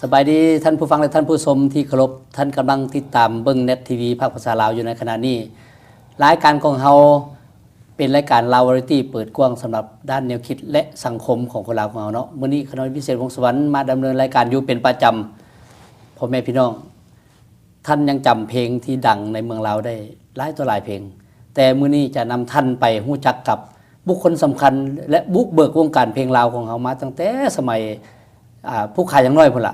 ສະບາຍດີທ່ານຜູ້ຟັງ ແລະ ທ່ານຜູ້ຊົມທີ່ເຄົາລົບ, ທ່ານກຳລັງຕິດຕາມເບິ່ງ ແນດ ທີວີ ພາກພາສາລາວຢູ່ໃນຂະນະນີ້. ລາຍການຂອງເຮົາເປັນລາຍການລາວວາຣາຍຕີ້ເປີດກວ້າງສຳລັບດ້ານແນວຄິດ ແລະ ສັງຄົມຂອງຄົນລາວຂອງເຮົາເນາະ. ມື້ນີ້ຂ້ານ້ອຍ ວິເສດ ວົງສະຫວັນ ມາດຳເນີນລາຍການຢູ່ເປັນປະຈຳ. ພໍ່ແມ່ພີ່ນ້ອງ ທ່ານຍັງຈຳເພງທີ່ດັງໃນເມືອງລາວໄດ້ຫຼາຍຕໍ່ຫຼາຍເພງ, ແຕ່ມື້ນີ້ຈະນຳທ່ານໄປຮູ້ຈັກກັບບຸກຄົນສຳຄັນ ແລະ ບຸກເບີກວົງການເພງລາວຂອງເຮົາມາຕັ້ງແຕ່ສະໄໝ ອາ ຜູ້ຂ້າຍັງນ້ອຍພຸ້ນລະ.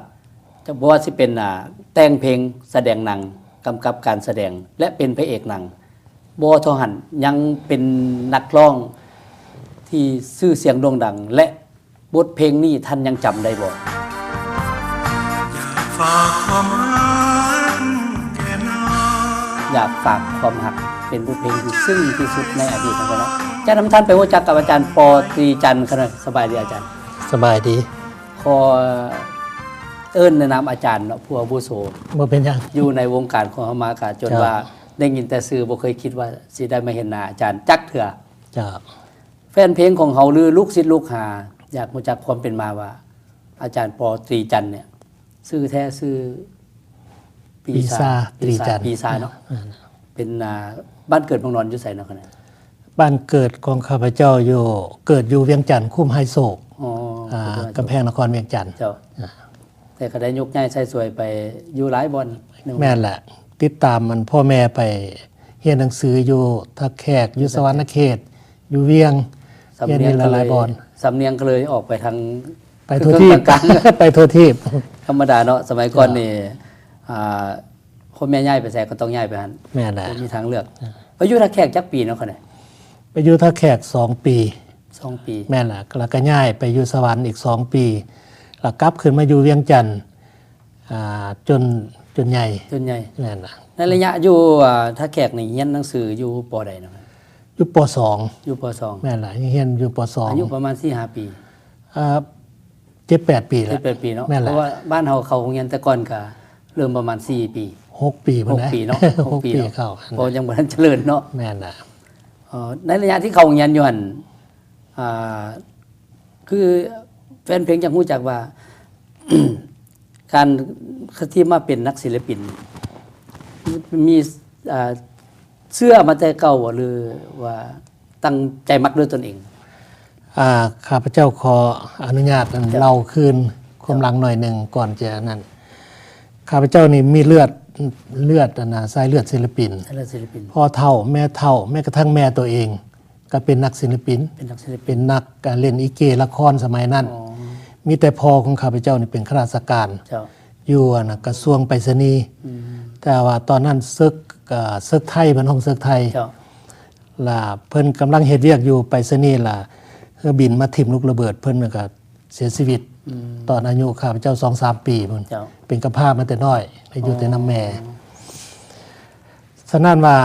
ຈະບໍ່ວ່າຊິເປັນ ອາ ແຕ່ງເພງ, ສະແດງໜັງ, ກຳກັບການສະແດງ ແລະ ເປັນພະເອກໜັງ. ບໍ່ເທົ່າຫັ້ນ, ຍັງເປັນນັກຮ້ອງທີ່ຊື່ສຽງໂດ່ງດັງ ແລະ ບົດເພງນີ້ທ່ານຍັງຈຳໄດ້ບໍ່? ຢາກຝາກຄວາມຮັກ ເປັນບົດເພງທີ່ຊຶ້ງທີ່ສຸດໃນອະດີດຂອງຂ້ານ້ອຍ. ຈະນຳທ່ານໄປຮູ້ຈັກກັບອາຈານ ປໍ ຕຣີຈັນ ຂ້ານ້ອຍ. ສະບາຍດີອາຈານ. ສະບາຍດີ. ຂໍເອີ້ນໃນນາມອາຈານເນາະ, ຜູ້ອາວຸໂສ ບໍ່ເປັນຫຍັງ ຢູ່ໃນວົງການຂອງເຮົາມາກະຈົນ ເຈົ້າ ວ່າໄດ້ຍິນແຕ່ຊື່, ບໍ່ເຄີຍຄິດວ່າຊິໄດ້ມາເຫັນໜ້າອາຈານຈັກເທື່ອ. ເຈົ້າ. ແຟນເພງຂອງເຮົາ ຫຼື ລູກສິດລູກຫາ ຢາກຮູ້ຈັກຄວາມເປັນມາວ່າ ອາຈານ ປໍ ຕຣີຈັນ ເນ່ຍ ຊື່ແທ້ຊື່ ປີຊາ ປີຊາ ຕຣີຈັນ ປີຊາເນາະ. ເປັນ ອ່າ ບ້ານເກີດເມືອງນອນຢູ່ໃສເນາະ? ບ້ານເກີດຂອງຂ້າພະເຈົ້າຢູ່ ເກີດຢູ່ວຽງຈັນ ຄຸ້ມໄຮໂສກ ອໍ ອ່າ ຄຸ້ມໄຮໂສກ ກຳແພງນະຄອນວຽງຈັນ. ເຈົ້າ. ອ່າ ແຕ່ກໍໄດ້ຍົກຍ້າຍໃຊ້ສວຍໄປຢູ່ຫຼາຍບ່ອນ. ແມ່ນແຫຼະ, ຕິດຕາມອັນພໍ່ແມ່ໄປຮຽນໜັງສືຢູ່ທ່າແຂກ, ຢູ່ສະຫວັນນະເຂດ, ຢູ່ວຽງ, ສຳນຽງກໍເລີຍ ຮຽນຢູ່ຫຼາຍໆບ່ອນ. ສຳນຽງກໍເລີຍອອກໄປທາງ ໄປທົ່ວທີບ ໄປທົ່ວທີບ. ທຳມະດາເນາະ, ສະໄໝກ່ອນນີ້ ເຈົ້າ ອ່າ ພໍ່ແມ່ຍ້າຍໄປໃສກໍຕ້ອງຍ້າຍໄປຫັ້ນ. ແມ່ນແຫຼະ. ບໍ່ມີທາງເລືອກ. ເຈົ້າ. ໄປຢູ່ທ່າແຂກຈັກປີເນາະ? ໄປຢູ່ທ່າແຂກສອງປີ. ສອງປີ. ແມ່ນລະ, ແລ້ວກໍຍ້າຍໄປຢູ່ສະຫວັນອີກສອງປີ, ແລ້ວກັບຂຶ້ນມາຢູ່ວຽງຈັນ ອ່າ ຈົນ ຈົນໃຫຍ່. ຈົນໃຫຍ່. ແມ່ນລະ. ໃນໄລຍະຢູ່ ອ່າ ທ່າແຂກນີ້ຮຽນໜັງສືຢູ່ ປໍ ໃດເນາະ? ຢູ່ ປໍ ສອງ. ຢູ່ ປໍ ສອງ. ແມ່ນລະ, ຮຽນຢູ່ ປໍ ສອງ. ອາຍຸປະມານສີ່ຫ້າປີ. ອ່າ ເຈັດແປດປີແລ້ວ. ເຈັດແປດປີເນາະ. ແມ່ນແຫຼະ. ເພາະວ່າບ້ານເຮົາເຂົ້າໂຮງຮຽນແຕ່ກ່ອນກະເລີ່ມປະມານສີ່ປີ ຫົກປີພຸ້ນນະ. ຫົກປີເນາະ. ຫົກປີເຂົ້າ. ເພາະຍັງບໍ່ທັນຈະເລີນເນາະ. ແມ່ນລະ. ເອີ ໃນໄລຍະທີ່ເຂົ້າໂຮງຮຽນຢູ່ຫັ້ນ ອ່າ ຄືແຟນເພງຢາກຮູ້ຈັກວ່າ ການທີ່ມາເປັນນັກສິລະປິນ ມີ ອ່າ ເຊື່ອມາແຕ່ເກົ່າບໍ່ ຫຼືວ່າຕັ້ງໃຈມັກດ້ວຍຕົນເອງ? ອ່າ ຂ້າພະເຈົ້າຂໍອະນຸຍາດ ເຈົ້າ ເລົ່າຄືນຄວາມ ເຈົ້າ ຫຼັງໜ້ອຍໜຶ່ງ ກ່ອນຈະນັ້ນ. ຂ້າພະເຈົ້ານີ້ມີເລືອດ ເລືອດ ອັນນ່າ ສາຍເລືອດສິລະປິນ. ສາຍເລືອດສິລະປິນ. ພໍ່ເຖົ້າ ແມ່ເຖົ້າ ແມ້ກະທັ່ງແມ່ໂຕເອງ ກໍເປັນນັກສິລະປິນ. ເປັນນັກສິລະປິນ. ເປັນນັກ ອ່າ ຫຼິ້ນລິເກລະຄອນສະໄໝນັ້ນ. ອໍ. ມີແຕ່ພໍ່ຂອງຂ້າພະເຈົ້ານີ້ເປັນຂ້າລາຊະການ ເຈົ້າ ຢູ່ ອັນນ່າ ກະຊວງໄປສະນີ. ອືມ. ແຕ່ວ່າຕອນນັ້ນເສິກ ເອີ ເສິກໄທ ເພິ່ນຮ້ອງເສິກໄທ. ເຈົ້າ. ລະເພິ່ນກຳລັງເຮັດວຽກຢູ່ໄປສະນີ ລະເຮືອບິນມາຖິ້ມລູກລະເບີດ ເພິ່ນກໍເສຍຊີວິດ. ອືມ. ຕອນອາຍຸຂ້າພະເຈົ້າສອງສາມປີພຸ້ນ. ເຈົ້າ. ເປັນກຳພ້າມາແຕ່ນ້ອຍ ໄດ້ຢູ່ແຕ່ນຳແມ່. ອໍ. ສະນັ້ນວ່າ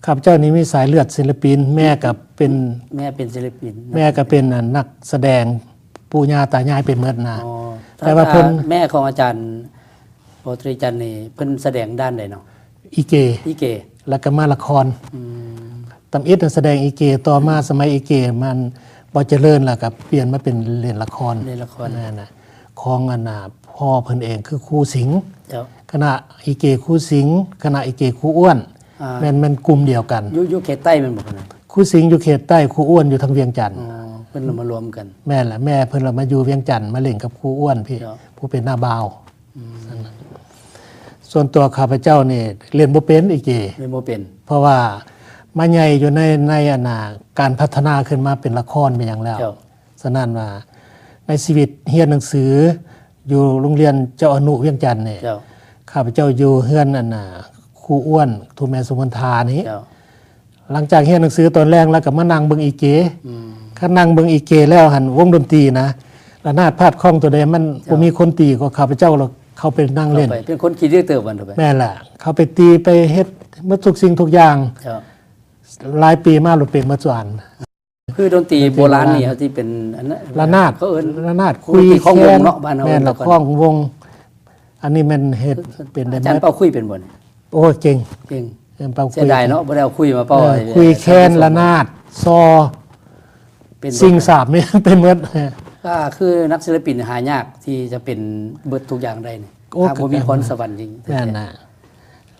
ຂ້າພະເຈົ້ານີ້ມີສາຍເລືອດສິລະປິນ, ແມ່ກໍເປັນ ແມ່ເປັນສິລະປິນ ແມ່ກໍເປັນ ອັນ ນັກສະແດງ ປູ່ຍ່າຕາຍາຍໄປໝົດນະ. ອໍ. ແຕ່ວ່າເພິ່ນ ແມ່ຂອງອາຈານ ປໍ ຕຣີຈັນ ນີ້ ເພິ່ນສະແດງດ້ານໃດເນາະ? ລິເກ. ລິເກ. ແລ້ວກໍມາລະຄອນ. ອືມ. ທຳອິດນະສະແດງລິເກ, ຕໍ່ມາສະໄໝລິເກມັນບໍ່ຈະເລີນ ແລ້ວກໍປ່ຽນມາເປັນຫຼິ້ນລະຄອນ. ຫຼິ້ນລະຄອນ. ນັ້ນນະ. ຂອງອັນນ່າ ພໍ່ເພິ່ນເອງຄືຄູສິງ. ເຈົ້າ. ຄະນະລິເກຄູສິງ, ຄະນະລິເກຄູອ້ວນ. ອ່າ. ແມ່ນ ແມ່ນກຸ່ມດຽວກັນ. ຢູ່ ຢູ່ເຂດໃຕ້ແມ່ນບໍ່? ຄູສິງຢູ່ເຂດໃຕ້, ຄູອ້ວນຢູ່ທາງວຽງຈັນ. ອໍ ເພິ່ນລະມາລວມກັນ. ແມ່ນລະ, ແມ່ເພິ່ນລະມາຢູ່ວຽງຈັນ ມາຫຼິ້ນກັບຄູອ້ວນພີ້. ເຈົ້າ. ຜູ້ເປັນນ້າບ່າວ. ອືມ. ສ່ວນຕົວຂ້າພະເຈົ້ານີ້ຫຼິ້ນບໍ່ເປັນລິເກ. ຫຼິ້ນບໍ່ເປັນ. ເພາະວ່າມາໃຫຍ່ຢູ່ໃນ ໃນອັນນ່າ ການພັດທະນາຂຶ້ນມາເປັນລະຄອນເປັນຫຍັງແລ້ວ. ເຈົ້າ. ສະນັ້ນວ່າໃນຊີວິດຮຽນໜັງສືຢູ່ໂຮງຮຽນເຈົ້າອະນຸວຽງຈັນນີ້ ເຈົ້າ ຂ້າພະເຈົ້າຢູ່ເຮືອນອັນນ່າ ຄູອ້ວນ ໂທແມ່ສຸມົນທານີ້. ເຈົ້າ. ຫຼັງຈາກຮຽນໜັງສືຕອນແລງແລ້ວກໍມານັ່ງເບິ່ງລິເກ. ອືມ. ຄັນນັ່ງເບິ່ງລິເກແລ້ວຫັ້ນ ວົງດົນຕີນະ ລະນາດພາດຂ້ອງຕົວໃດມັນ ເຈົ້າ ບໍ່ມີຄົນຕີກໍຂ້າພະເຈົ້າລະເຂົ້າໄປນັ່ງຫຼິ້ນ. ເຂົ້າໄປ ເປັນຄົນຂີ້ດື້ເຕີບ ວ່າຊັ້ນໄປ. ແມ່ນລະ. ເຂົ້າໄປຕີໄປເຮັດໝົດທຸກສິ່ງທຸກຢ່າງ. ເຈົ້າ. ຫຼາຍປີມາລະເປັນໝົດສຸອັນ. ຄືດົນຕີໂບລານນີ້ ເຂົາຊິເປັນອັນນັ້ນ ລະນາດ ເຂົາເອີ້ນລະນາດ ຄຸຍ ແຄນ ເນາະ ບ້ານເຮົາ. ແມ່ນລະ ເອີ້ນແຕ່ກ່ອນ ຄ້ອງວົງ. ອັນນີ້ແມ່ນເຮັດເປັນໄດ້ໝົດ. ອາຈານເປົ່າຄຸຍເປັນບໍ່ນີ້? ໂອ້ ເກັ່ງ. ເກັ່ງ. ເອີ ເປົ່າຄຸຍ. ເສຍດາຍເນາະ ບໍ່ໄດ້ເອົາຄຸຍມາເປົ່າ. ເອີ ໃຫ້ ຄຸຍ ແຄນ ລະນາດ ຊໍ ເປັນ ສິ່ງສາບນີ້ເປັນໝົດ. ກໍຄືນັກສິລະປິນຫາຍາກທີ່ຈະເປັນເບິດທຸກຢ່າງໄດ້ນີ້ ໂອ້ ຫາກບໍ່ມີພອນສະຫວັນຈິງ ແມ່ນນະ.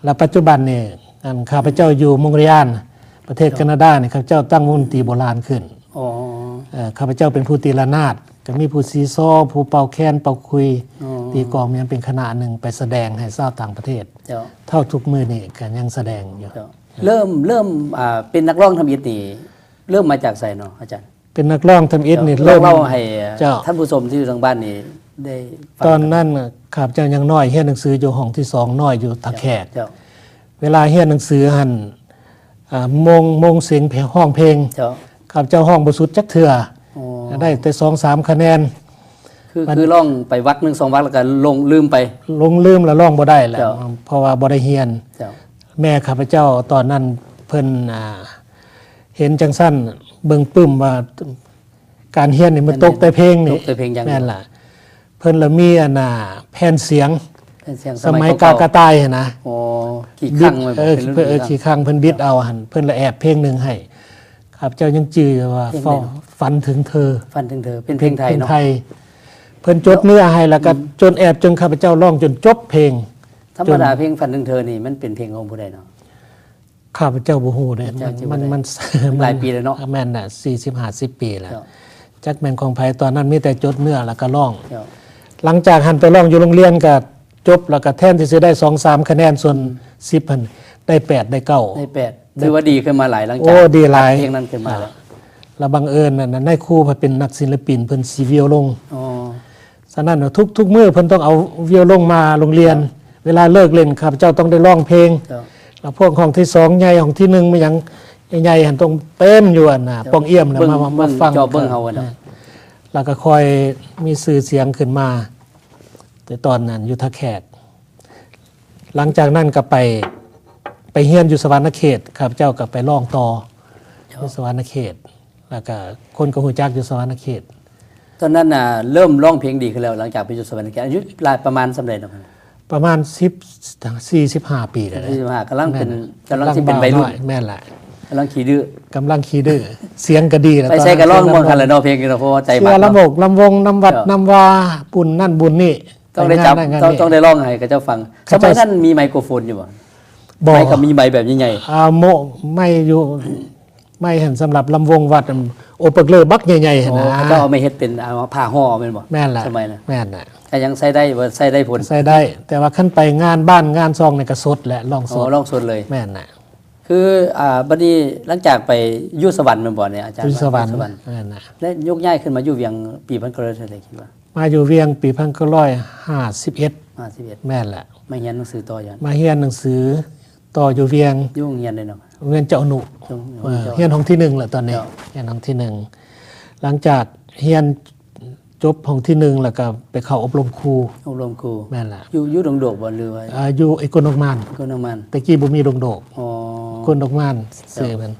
ແລະປັດຈຸບັນນີ້ ອັນ ຂ້າພະເຈົ້າຢູ່ມົງໂກລຽນ ປະເທດ ເຈົ້າ ການາດານີ້ ຂ້າພະເຈົ້າຕັ້ງວົງດົນຕີໂບລານຂຶ້ນ. ອໍ ເອີ ຂ້າພະເຈົ້າເປັນຜູ້ຕີລະນາດ ກໍມີຜູ້ຊີຊໍ ຜູ້ເປົ່າແຄນເປົ່າຂຸຍ ອໍ ຕີກອງ ມີຫຍັງເປັນຄະນະໜຶ່ງ ໄປສະແດງໃຫ້ຊາວຕ່າງປະເທດ. ເຈົ້າ ເທົ່າທຸກມື້ນີ້ກໍຍັງສະແດງຢູ່. ເຈົ້າ ເລີ່ມ ເລີ່ມ ອ່າ ເປັນນັກຮ້ອງທຳອິດນີ້ ເລີ່ມມາຈາກໃສເນາະອາຈານ? ເປັນນັກຮ້ອງທຳອິດນີ້ ເຈົ້າ ເລີ່ມ ເລົ່າໃຫ້ ເຈົ້າ ທ່ານຜູ້ຊົມທີ່ຢູ່ທາງບ້ານນີ້ໄດ້ຟັງ. ຕອນນັ້ນຂ້າພະເຈົ້າຍັງນ້ອຍ ຮຽນໜັງສືຢູ່ຫ້ອງທີສອງນ້ອຍຢູ່ທ່າແຂກ. ເຈົ້າ ເວລາຮຽນໜັງສືຫັ້ນ ອ່າ ໂມງ ໂມງເສັງຮ້ອງເພງ ເຈົ້າ ຂ້າພະເຈົ້າຮ້ອງບໍ່ສຸດຈັກເທື່ອ. ອໍ ໄດ້ແຕ່ສອງສາມຄະແນນ. ຄື ຄືຮ້ອງໄປວັກໜຶ່ງສອງວັກ ແລ້ວກໍຫຼົງລືມໄປ. ຫຼົງລືມແລ້ວຮ້ອງບໍ່ໄດ້ແລ້ວ ເຈົ້າ ເພາະວ່າບໍ່ໄດ້ຮຽນ. ເຈົ້າ ແມ່ຂ້າພະເຈົ້າຕອນນັ້ນເພິ່ນ ອ່າ ເຫັນຈັ່ງຊັ້ນ ເບິ່ງປຶ້ມວ່າການຮຽນນີ້ມັນຕົກແຕ່ເພງນີ້ ຕົກແຕ່ເພງຢ່າງດຽວ. ແມ່ນລະ. ເພິ່ນລະມີອັນນ່າແຜ່ນສຽງ ແຜ່ນສຽງສະໄໝ ສະໄໝເກົ່າໆ ກາວກະຕ່າຍຫັ້ນນະ. ອໍ ຂີ້ຄັງ ເອີ ເປັນລຸ້ນ ເອີ ຂີ້ຄັງ ເພິ່ນບິດເອົາຫັ້ນ ເພິ່ນລະແອບເພງໜຶ່ງໃຫ້. ຂ້າພະເຈົ້າຍັງຈື່ວ່າ ເພງໃດເນາະ? ຝັນເຖິງເທີ. ຝັນເຖິງເທີ ເປັນເພງໄທເນາະ? ເພງໄທ. ເພິ່ນຈົດເນື້ອໃຫ້ ແລ້ວກໍ ເນາະ ຈົນແອບຈົນຂ້າພະເຈົ້າຮ້ອງຈົນຈົບເພງ. ທຳມະດາເພງຝັນເຖິງເທີນີ້ ມັນເປັນເພງຂອງຜູ້ໃດເນາະ? ຂ້າພະເຈົ້າບໍ່ຮູ້ເດ້ ມັນ ມັນ ມັນຫຼາຍປີແລ້ວເນາະ. ແມ່ນນະ ສີ່ສິບຫ້າສິບປີແລ້ວ. ເຈົ້າ ຈັກແມ່ນຂອງໃຜ ຕອນນັ້ນມີແຕ່ຈົດເນື້ອແລ້ວກໍຮ້ອງ. ເຈົ້າ ຫຼັງຈາກຫັ້ນໄປຮ້ອງຢູ່ໂຮງຮຽນກໍຈົບ ແລ້ວກໍແທນທີ່ຊິໄດ້ສອງສາມຄະແນນສ່ວນ ອືມ ສິບຫັ້ນ ໄດ້ແປດ ໄດ້ເກົ້າ. ໄດ້ແປດ ຖືວ່າດີຂຶ້ນມາຫຼາຍ ຫຼັງຈາກ ໂອ້ ດີຫຼາຍ ເພງນັ້ນຂຶ້ນມາແລ້ວ. ແລ້ວບັງເອີນນັ້ນນາຍຄູເພິ່ນເປັນນັກສິລະປິນ ເພິ່ນສີວຽວລົງ. ອໍ ສະນັ້ນທຸກໆມື້ເພິ່ນຕ້ອງເອົາວຽວລົງມາໂຮງຮຽນ. ເຈົ້າ ເວລາເລີກຫຼິ້ນ ຂ້າພະເຈົ້າຕ້ອງໄດ້ຮ້ອງເພງ. ເຈົ້າ ແລ້ວພວກຫ້ອງທີສອງໃຫຍ່ ຫ້ອງທີໜຶ່ງ ມີຫຍັງໃຫຍ່ໆຫັ້ນ ຕ້ອງເຕັມຢູ່ອັນນ່າ ເບິ່ງ ປ່ອງອຽມນະ ເບິ່ງ ມາ ມາ ມາຟັງ ເຈົ້າເບິ່ງເຮົານະ. ເອີ ແລ້ວກໍຄ່ອຍມີຊື່ສຽງຂຶ້ນມາ ແຕ່ຕອນນັ້ນຢູ່ທ່າແຂກ. ຫຼັງຈາກນັ້ນກໍໄປ ໄປຮຽນຢູ່ສະຫວັນນະເຂດ ຂ້າພະເຈົ້າກໍໄປຮ້ອງຕໍ່ ເຈົ້າ ຢູ່ສະຫວັນນະເຂດ ແລ້ວກໍຄົນກໍຮູ້ຈັກຢູ່ສະຫວັນນະເຂດ. ຕອນນັ້ນນະ ເລີ່ມຮ້ອງເພງດີຂຶ້ນແລ້ວ ຫຼັງຈາກໄປຢູ່ສະຫວັນນະເຂດ. ອາຍຸຫຼາຍປະມານສ່ຳໃດເນາະ? ປະມານສິບ ສີ່ສິບຫ້າປີແລ້ວ. ສີ່ສິບຫ້າ ກຳລັງເປັນ ແມ່ນ ກຳລັງຊິເປັນໄວລຸ້ນ. ແມ່ນລະ ກຳລັງຂີ້ດື້ ກຳລັງຂີ້ດື້. ສຽງກໍດີລະ ໄປໃສກໍຮ້ອງໝົດຫັ້ນລະເນາະ ເພງເນາະ ເພາະວ່າໃຈມັກເນາະ. ລຳວົງ ລຳວົງ ນຳວັດ ເຈົ້າ ນຳວາ ບຸນນັ້ນບຸນນີ້ ຕ້ອງໄດ້ຈັບ ໄປງານນັ້ນງານນີ້ ຕ້ອງ ຕ້ອງໄດ້ຮ້ອງໃຫ້ເຂົາເຈົ້າຟັງ. ເຂົາເຈົ້າ ສະໄໝນັ້ນມີໄມໂຄຣໂຟນຢູ່ບໍ່? ບໍ່ ໄມກໍມີໄມແບບໃຫຍ່ໆ. ອ່າ ໂມ ໄມຢູ່ ໄມຫັ້ນສຳລັບລຳວົງວັດ ໂອເປີເລີບັກໃຫຍ່ໆຫັ້ນນະ. ໂອ້ ເຂົາເຈົ້າເອົາມາເຮັດເປັນ ອ່າ ຜ້າຫໍ່ແມ່ນບໍ່? ແມ່ນລະ ສະໄໝນັ້ນ ແມ່ນນະ. ກໍຍັງໃຊ້ໄດ້ ວ່າໃຊ້ໄດ້ຜົນ ໃຊ້ໄດ້. ແຕ່ວ່າຄັນໄປງານບ້ານງານຊ່ອງນີ້ກໍສົດແຫຼະ ຮ້ອງສົດ. ອໍ ຮ້ອງສົດເລີຍ. ແມ່ນນະ. ຄື ອ່າ ບັດນີ້ຫຼັງຈາກໄປຢູ່ສະຫວັນແມ່ນບໍ່ນີ້ອາຈານ? ຢູ່ສະຫວັນ ຢູ່ສະຫວັນ ແມ່ນນະ. ແລະໂຍກຍ້າຍຂຶ້ນມາຢູ່ວຽງປີພັນເກົ້າຮ້ອຍເທົ່າໃດ ຄິດວ່າ? ມາຢູ່ວຽງປີພັນເກົ້າຮ້ອຍຫ້າສິບເອັດ. ຫ້າສິບເອັດ ແມ່ນແຫຼະ. ມາຮຽນໜັງສືຕໍ່ຢູ່ຫັ້ນ? ມາຮຽນໜັງສືຕໍ່ຢູ່ວຽງ. ຢູ່ໂຮງຮຽນໃດເນາະ? ໂຮງຮຽນເຈົ້າອະນຸ. ໂຮງ ໂຮງຮຽນຫ້ອງທີໜຶ່ງແຫຼະຕອນນີ້. ເຈົ້າ ຮຽນຫ້ອງທີໜຶ່ງ. ຫຼັງຈາກຮຽນຈົບຫ້ອງທີໜຶ່ງແລ້ວກໍໄປເຂົ້າອົບຮົມຄູ. ອົບຮົມຄູ. ແມ່ນລະ. ຢູ່ ຢູ່ດົງໂດກບໍ່ ຫຼືວ່າ? ອ່າ ຢູ່ເອໂກນົກມານ. ເອໂກນົກມານ. ແຕ່ກີ້ບໍ່ມີດົງໂດກ. ອໍ ເອໂກນົກມານ ເຈົ້າ ຊື່ມັນ.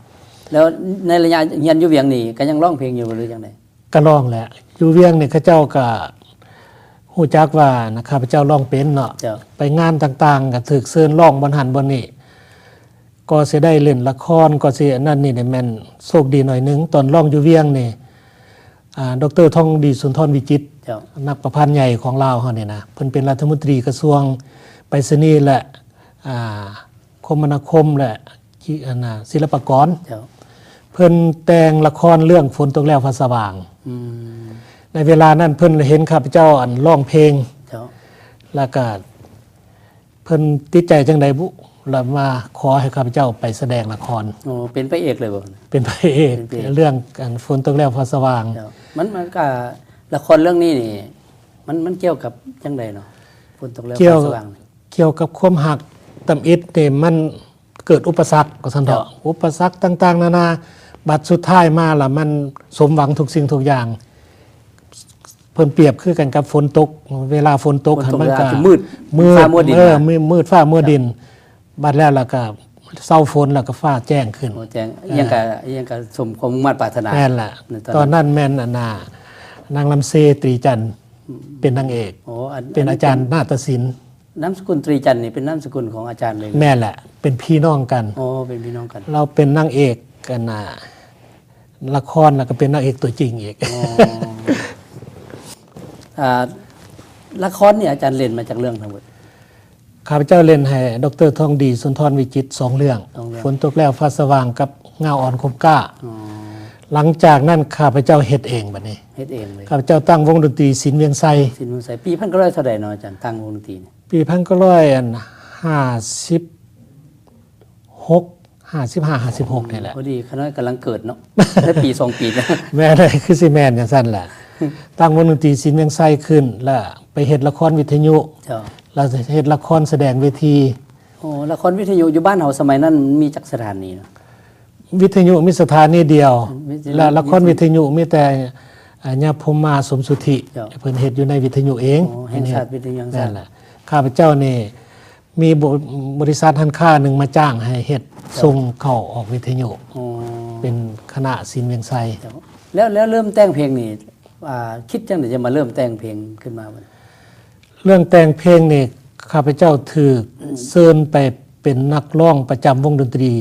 ແລ້ວໃນໄລຍະຮຽນຢູ່ວຽງນີ້ກໍຍັງຮ້ອງເພງຢູ່ບໍ່ ຫຼືຈັ່ງໃດ? ກະລອງແຫຼະ. ຢູ່ວຽງນີ້ເຂົາເຈົ້າກະຮູ້ຈັກວ່ານະ ຂ້າພະເຈົ້າຮ້ອງເປັນເນາະ. ເຈົ້າ. ໄປງານຕ່າງໆກະຖືກເຊີນຮ້ອງບ່ອນຫັ້ນບ່ອນນີ້ ກໍຊິໄດ້ຫຼິ້ນລະຄອນ ກໍຊິອັນນັ້ນນີ້ ແມ່ນໂຊກດີໜ້ອຍໜຶ່ງ. ຕອນຮ້ອງຢູ່ວຽງນີ້ ອ່າ ດອກເຕີ ທອງດີ ສຸນທອນວິຈິດ ເຈົ້າ ນັກປະພັນໃຫຍ່ຂອງລາວເຮົານີ້ນະ ເພິ່ນເປັນລັດຖະມົນຕີກະຊວງໄປສະນີ ແລະ ອ່າ ຄົມມະນາຄົມ ແລະ ທີ່ອັນນ່າ ສິລະປະກອນ. ເຈົ້າ. ເພິ່ນແຕ່ງລະຄອນເລື່ອງຝົນຕົກແລ້ວຟ້າສະຫວ່າງ. ອືມ. ໃນເວລານັ້ນເພິ່ນເຫັນຂ້າພະເຈົ້າ ອັນ ຮ້ອງເພງ. ເຈົ້າ. ແລ້ວກະເພິ່ນຕິດໃຈຈັ່ງໃດບຸ ແລ້ວມາຂໍໃຫ້ຂ້າພະເຈົ້າໄປສະແດງລະຄອນ. ໂອ້ ເປັນພະເອກເລີຍບໍ່? ເປັນພະເອກ. ເປັນພະເອກ. ເລື່ອງ ອັນ ຝົນຕົກແລ້ວຟ້າສະຫວ່າງ. ເຈົ້າ. ມັນ ມັນກະ ລະຄອນເລື່ອງນີ້ນີ້ ມັນ ມັນກ່ຽວກັບຈັ່ງໃດເນາະ? ຝົນຕົກແລ້ວຟ້າສະຫວ່າງ. ກ່ຽວກັບຄວາມຮັກ ທຳອິດນີ້ມັນ ເກີດອຸປະສັກວ່າຊັ້ນເຖາະ. ເຈົ້າ. ອຸປະສັກຕ່າງໆນານາ ບັດສຸດທ້າຍມາລະມັນສົມຫວັງທຸກສິ່ງທຸກຢ່າງ. ເພິ່ນປຽບຄືກັນກັບຝົນຕົກ ເວລາຝົນຕົກຫັ້ນມັນກະມືດ ມືດຟ້າມົວດິນ. ເອີ ມືດຟ້າມົວດິນ. ບັດແລ້ວລະກະເຊົາຝົນ ລະກະຟ້າແຈ້ງຂຶ້ນ. ໂອ້ ແຈ້ງ ອີ່ຫຍັງກະ ເອີ ອີ່ຫຍັງກະສົມຄວາມມຸ່ງມາດປາດຖະໜາ. ແມ່ນລະ. ຕອນນັ້ນແມ່ນອັນນ່າ ນາງລຳເຊ ຕຣີຈັນ ອືມ ເປັນນາງເອກ. ໂອ້ ເປັນອາຈານນາດຕະສິນ. ນາມສະກຸນຕຣີຈັນນີ້ເປັນນາມສະກຸນຂອງອາຈານເລີຍ? ແມ່ນແຫຼະ ເປັນພີ່ນ້ອງກັນ. ອໍ ເປັນພີ່ນ້ອງກັນ. ລາວເປັນນາງເອກ ອັນນ່າ ລະຄອນ ແລ້ວກໍເປັນນາງເອກຕົວຈິງອີກ. ອໍ ອ່າ ລະຄອນນີ້ອາຈານຫຼິ້ນມາຈັກເລື່ອງທັງໝົດ? ຂ້າພະເຈົ້າຫຼິ້ນໃຫ້ ດຣ ທອງດີ ສຸນທອນວິຈິດ ສອງເລື່ອງ ສອງເລື່ອງ ຝົນຕົກແລ້ວຟ້າສະຫວ່າງ ກັບ ງາອ່ອນຄົມກ້າ. ອໍ ຫຼັງຈາກນັ້ນຂ້າພະເຈົ້າເຮັດເອງບັດນີ້ ເຮັດເອງເລີຍ. ຂ້າພະເຈົ້າຕັ້ງວົງດົນຕີສິນວຽງໄຊ. ສິນວຽງໄຊ ປີພັນເກົ້າຮ້ອຍເທົ່າໃດເນາະອາຈານ ຕັ້ງວົງດົນຕີນີ້? ປີພັນເກົ້າຮ້ອຍຫ້າສິບຫົກ ຫ້າສິບຫ້າ ຫ້າສິບຫົກນີ້ແຫຼະ. ພໍດີຂ້ານ້ອຍກຳລັງເກີດເນາະ ໄດ້ປີສອງປີນະ. ແມ່ນ ຄືຊິແມ່ນຈັ່ງຊັ້ນແຫຼະ. ຕັ້ງວົງດົນຕີສິນວຽງໄຊຂຶ້ນ ແລ້ວໄປເຮັດລະຄອນວິທະຍຸ ເຈົ້າ ແລ້ວເຮັດລະຄອນສະແດງເວທີ. ໂອ້ ລະຄອນວິທະຍຸຢູ່ບ້ານເຮົາສະໄໝນັ້ນມີຈັກສະຖານີນະ? ວິທະຍຸມີສະຖານີດຽວ ວິທະຍຸ ແລະ ລະຄອນວິທະຍຸມີແຕ່ ອາ ຍາພົມມາ ສົມສຸດທິ ເຈົ້າ ເພິ່ນເຮັດຢູ່ໃນວິທະຍຸເອງ. ອໍ ແຫ່ງຊາດ ວິທະຍຸແຫ່ງຊາດ. ນັ້ນແຫຼະ ຂ້າພະເຈົ້ານີ້ມີ ບໍ- ບໍລິສັດຮ້ານຄ້າໜຶ່ງມາຈ້າງໃຫ້ເຮັດ ເຈົ້າ ສົ່ງເຂົ້າອອກວິທະຍຸ. ອໍ ເປັນຄະນະສິນວຽງໄຊ. ເຈົ້າ ແລ້ວ ແລ້ວເລີ່ມແຕ່ງເພງນີ້ ອ່າ ຄິດຈັ່ງໃດຈະມາເລີ່ມແຕ່ງເພງຂຶ້ນມາບັດນີ້? ເລື່ອງແຕ່ງເພງນີ້ ຂ້າພະເຈົ້າຖືກເຊີນໄປເປັນນັກຮ້ອງປະຈຳວົງດົນຕີ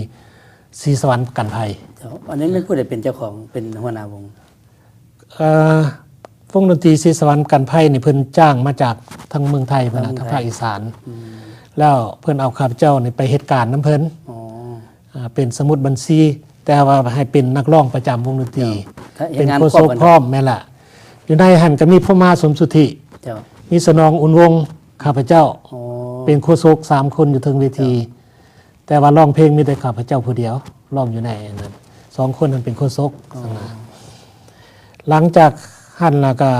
ສີສະຫວັນກັນໄພ. ເຈົ້າ ອັນນີ້ແມ່ນຜູ້ໃດເປັນເຈົ້າຂອງ ເປັນຫົວໜ້າວົງ? ເອີ ວົງດົນຕີສີສະຫວັນກັນໄພນີ້ ເພິ່ນຈ້າງມາຈາກທາງເມືອງໄທພຸ້ນນະ ທາງພາກອີສານ. ອືມ ແລ້ວເພິ່ນເອົາຂ້າພະເຈົ້ານີ້ໄປເຮັດການນຳເພິ່ນ. ອໍ ອ່າ ເປັນສະໝຸດບັນຊີ ແຕ່ວ່າໃຫ້ເປັນນັກຮ້ອງປະຈຳວົງດົນຕີ ເຈົ້າ ເປັນໂຄສົກພ້ອມ. ແມ່ນລະ ຢູ່ໃນຫັ້ນກໍມີພົມມາ ສົມສຸດທິ ເຈົ້າ ມີສະໜອງ ອຸ່ນວົງ ຂ້າພະເຈົ້າ. ອໍ ເປັນໂຄສົກສາມຄົນຢູ່ເທິງເວທີ. ເຈົ້າ ແຕ່ວ່າຮ້ອງເພງມີແຕ່ຂ້າພະເຈົ້າຜູ້ດຽວ ຮ້ອງຢູ່ໃນນັ້ນ ສອງຄົນນັ້ນເປັນໂຄສົກ. ອໍ ຊັ້ນນະ ຫຼັງຈາກຫັ້ນລະກະ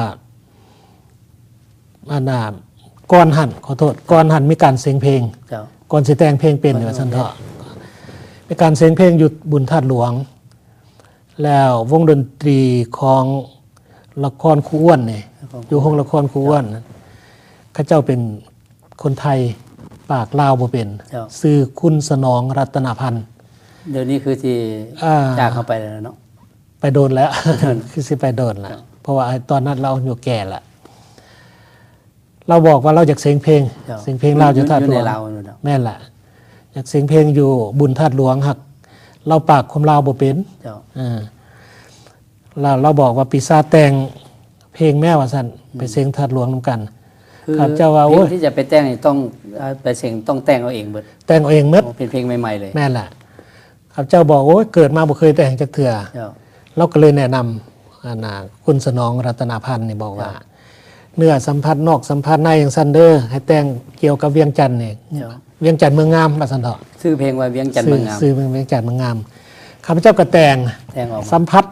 ອັນນ່າ ກ່ອນຫັ້ນ ຂໍໂທດ ກ່ອນຫັ້ນມີການເສັງເພງ. ເຈົ້າ ກ່ອນຊິແຕ່ງເພງເປັນ ກ່ອນຊິແຕ່ງເພງ ວ່າຊັ້ນເຖາະ ມີການເສັງເພງຢູ່ບຸນທາດຫຼວງ ແລ້ວວົງດົນຕີຂອງລະຄອນຄູອ້ວນນີ້ ຢູ່ໂຮງລະຄອນຄູອ້ວນ ເຈົ້າ ເຂົາເຈົ້າເປັນຄົນໄທ ປາກລາວບໍ່ເປັນ. ເຈົ້າ ຊື່ຄຸນສະໜອງ ລັດຕະນະພັນ. ດຽວນີ້ຄືຊິ ອ່າ ຈາກເຮົາໄປແລ້ວເນາະ. ໄປດົນແລ້ວ ຄືຊິໄປດົນແລ້ວ. ເຈົ້າ ເພາະວ່າຕອນນັ້ນລາວອາຍຸແກ່ແລ້ວ. ລາວບອກວ່າລາວຢາກເສັງເພງ. ເຈົ້າ ເສັງເພງລາວຢູ່ທາດຫຼວງ. ແມ່ນລະ ຢາກເສັງເພງຢູ່ບຸນທາດຫຼວງ ຫາກລາວປາກຄວາມລາວບໍ່ເປັນ. ເຈົ້າ ເອີ ລາວ ລາວບອກວ່າ ປີສາດແຕ່ງເພງແມ້ ວ່າຊັ້ນ. ອືມ ໄປເສັງທາດຫຼວງນຳກັນ. ຂ້າພະເຈົ້າວ່າ ໂອ້ຍ ເພງທີ່ຈະໄປແຕ່ງນີ້ຕ້ອງ ເອີ ໄປເສັງ ຕ້ອງແຕ່ງເອົາເອງເບິດ. ແຕ່ງເອົາເອງໝົດ. ໂອ້ ເປັນເພງໃໝ່ໆເລີຍ. ແມ່ນລະ. ຂ້າພະເຈົ້າບອກ ໂອ້ຍ ເກີດມາບໍ່ເຄີຍແຕ່ງຈັກເທື່ອ. ເຈົ້າ ລາວກໍເລີຍແນະນຳ ອັນນ່າ ຄຸນສະໜອງ ລັດຕະນະພັນນີ້ບອກວ່າ ເຈົ້າ ເນື້ອສຳຜັດນອກ ສຳຜັດໃນ ຈັ່ງຊັ້ນເດີ ໃຫ້ແຕ່ງກ່ຽວກັບວຽງຈັນນີ້. ເຈົ້າ ວຽງຈັນເມືອງງາມ ວ່າຊັ້ນເຖາະ. ຊື່ເພງວ່າວຽງຈັນເມືອງງາມ. ຊື່ ຊື່ເພງວຽງຈັນເມືອງງາມ. ຂ້າພະເຈົ້າກໍແຕ່ງ ແຕ່ງອອກມາ ສຳຜັດ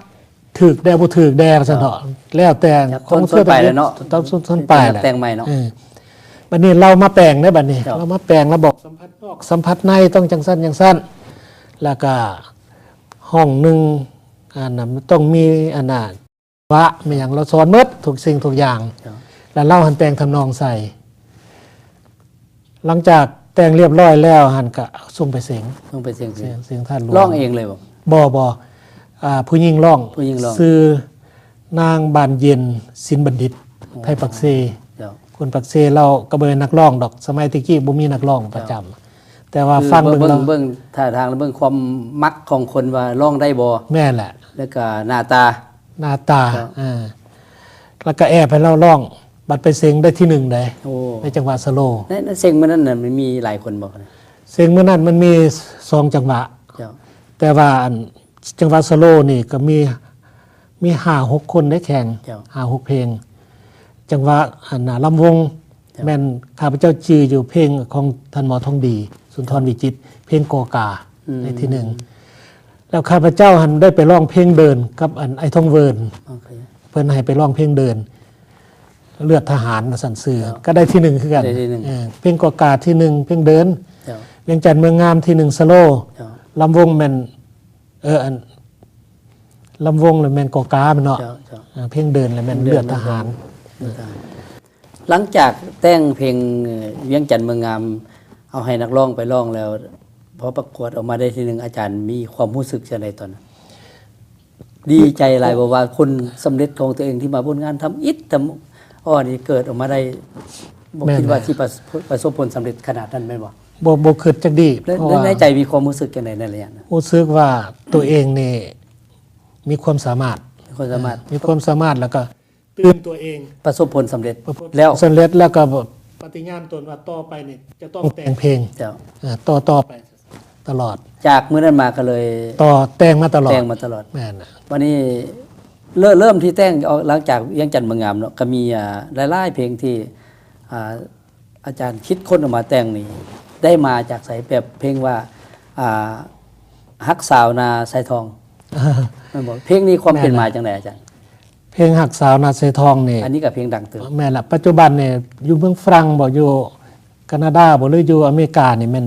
ຖືກແດ່ບໍ່ຖືກແດ່ ວ່າຊັ້ນເຖາະ. ເຈົ້າ ແລ້ວແຕ່ ຄົນທົ່ວໄປແຫຼະເນາະ. ຕ້ອງ ຕ້ອງ ຕ້ອງໄປແຫຼະ ແຕ່ງໃໝ່ເນາະ. ເອີ ບັດນີ້ລາວມາແປງເດ້ ບັດນີ້. ເຈົ້າ ລາວມາແປງ ລາວບອກ ສຳຜັດນອກ ສຳຜັດໃນ ຕ້ອງຈັ່ງຊັ້ນຈັ່ງຊັ້ນ ແລ້ວກໍຫ້ອງໜຶ່ງ ອັນນັ້ນຕ້ອງມີ ອັນນ່າ ວະ ແມ່ນຫຍັງ ລາວສອນໝົດທຸກສິ່ງທຸກຢ່າງ. ເຈົ້າ ແລ້ວລາວຫັ້ນແຕ່ງທຳນອງໃສ່. ຫຼັງຈາກແຕ່ງລຽບຮ້ອຍແລ້ວຫັ້ນ ກະສົ່ງໄປເສັງ ສົ່ງໄປເສັງ ເສັງ ເສັງທາດຫຼວງ. ຮ້ອງເອງເລີຍບໍ່? ບໍ່ ບໍ່ ອ່າ ຜູ້ຍິງຮ້ອງ ຜູ້ຍິງຮ້ອງ ຊື່ນາງບານເຢັນ ສິນບັນດິດ ໄທປາກເຊ. ເຈົ້າ ຄົນປາກເຊ ລາວກໍບໍ່ແມ່ນນັກຮ້ອງດອກ ສະໄໝແຕ່ກີ້ບໍ່ມີນັກຮ້ອງປະຈຳ. ເຈົ້າ ແຕ່ວ່າ ຄື ຟັງເບິ່ງ ເບິ່ງ ເບິ່ງທ່າທາງ ແລະ ເບິ່ງຄວາມມັກຂອງຄົນວ່າຮ້ອງໄດ້ບໍ່. ແມ່ນແຫຼະ. ແລ້ວກໍໜ້າຕາ ໜ້າຕາ. ເຈົ້າ ເອີ ແລ້ວກໍແອບໃຫ້ລາວຮ້ອງ ບັດໄປເສັງໄດ້ທີໜຶ່ງເດ້. ໂອ້ ໃນຈັງຫວະສະໂລ. ໃນ ໃນເສັງມື້ນັ້ນນະ ມັນມີຫຼາຍຄົນບໍ່? ເສັງມື້ນັ້ນມັນມີສອງຈັງຫວະ. ເຈົ້າ ແຕ່ວ່າອັນ ຈັງຫວະສະໂລນີ້ກໍມີ ມີຫ້າຫົກຄົນໄດ້ແຂ່ງ. ເຈົ້າ ຫ້າຫົກເພງ. ຈັງຫວະ ອັນນ່າ ລຳວົງ. ເຈົ້າ ແມ່ນຂ້າພະເຈົ້າຈື່ຢູ່ເພງຂອງທ່ານໝໍທອງດີ ສຸນທອນວິຈິດ ເພງກໍກາ ອືມ ໃນທີໜຶ່ງ. ແລ້ວຂ້າພະເຈົ້າຫັ້ນໄດ້ໄປຮ້ອງເພງເດີນກັບອັນ ອ້າຍທອງເວີນ. ໂອເຄ ເພິ່ນໃຫ້ໄປຮ້ອງເພງເດີນ ເລືອດທະຫານ ວ່າຊັ້ນຊື່. ເຈົ້າ ກໍໄດ້ທີໜຶ່ງຄືກັນ. ໄດ້ທີໜຶ່ງ. ເອີ ເພງກໍກາທີໜຶ່ງ ເພງເດີນ. ເຈົ້າ ວຽງຈັນເມືອງງາມທີໜຶ່ງ ສະໂລ. ເຈົ້າ ລຳວົງແມ່ນ ເອີ ອັນ ລຳວົງລະແມ່ນກໍກາແມ່ນເນາະ. ເຈົ້າ ເຈົ້າ ເອີ ເພງເດີນລະແມ່ນເລືອດທະຫານ. ເລືອດທະຫານ. ຫຼັງຈາກແຕ່ງເພງ ເອີ ວຽງຈັນເມືອງງາມ ເອົາໃຫ້ນັກຮ້ອງໄປຮ້ອງແລ້ວ ພໍປະກວດອອກມາໄດ້ທີໜຶ່ງ ອາຈານມີຄວາມຮູ້ສຶກຈັ່ງໃດຕອນນັ້ນ? ດີໃຈຫຼາຍບໍ່ວ່າຜົນສຳເລັດຂອງຕົວເອງທີ່ມາຜົນງານທຳອິດທຳອໍນີ້ເກີດອອກມາໄດ້ ບໍ່ຄິດວ່າ ແມ່ນແຫຼະ ຊິປະ ປະສົບຜົນສຳເລັດຂະໜາດນັ້ນແມ່ນບໍ່? ບໍ່ ບໍ່ຄິດຈັກດີ້. ແລະ ເພາະວ່າ ໃນໃຈມີຄວາມຮູ້ສຶກຈັ່ງໃດໃນໄລຍະນັ້ນ? ຮູ້ສຶກວ່າຕົວເອງນີ້ມີຄວາມສາມາດ. ມີຄວາມສາມາດ. ເອີ ມີຄວາມສາມາດ ແລ້ວກໍ ຕື່ມຕົວເອງ ປະສົບຜົນສຳເລັດ ປະສົບຜົນ ແລ້ວ ສຳເລັດ ແລ້ວກໍປະຕິຍານຕົນວ່າຕໍ່ໄປນີ້ຈະຕ້ອງແຕ່ງເພງ ເຈົ້າ ເອີ ຕໍ່ ຕໍ່ໄປຕະຫຼອດ ຈາກມື້ນັ້ນມາກໍເລີຍ ຕໍ່ແຕ່ງມາຕະຫຼອດ ແຕ່ງມາຕະຫຼອດ ແມ່ນນະ ບັດນີ້ເລີ່ມ ເລີ່ມທີ່ແຕ່ງອອກ ຫຼັງຈາກວຽງຈັນເມືອງງາມເນາະ ກໍມີ ອ່າ ຫຼາຍໆເພງທີ່ ອ່າ ອາຈານຄິດຄົ້ນອອກມາແຕ່ງນີ້ ໄດ້ມາຈາກໃສ? ແບບເພງວ່າ ອ່າ ຮັກສາວນາຊາຍທອງ ແມ່ນບໍ່? ເພງນີ້ຄວາມເປັນມາຈັ່ງໃດອາຈານ? ເພງຮັກສາວນາຊາຍທອງນີ້ ອັນນີ້ກໍເພງດັງເຕີບ ແມ່ນລະ ປັດຈຸບັນນີ້ຢູ່ເມືອງຝຣັ່ງບໍ່ ຢູ່ການາດາບໍ່ ຫຼືຢູ່ອາເມລິການີ້ ແມ່ນ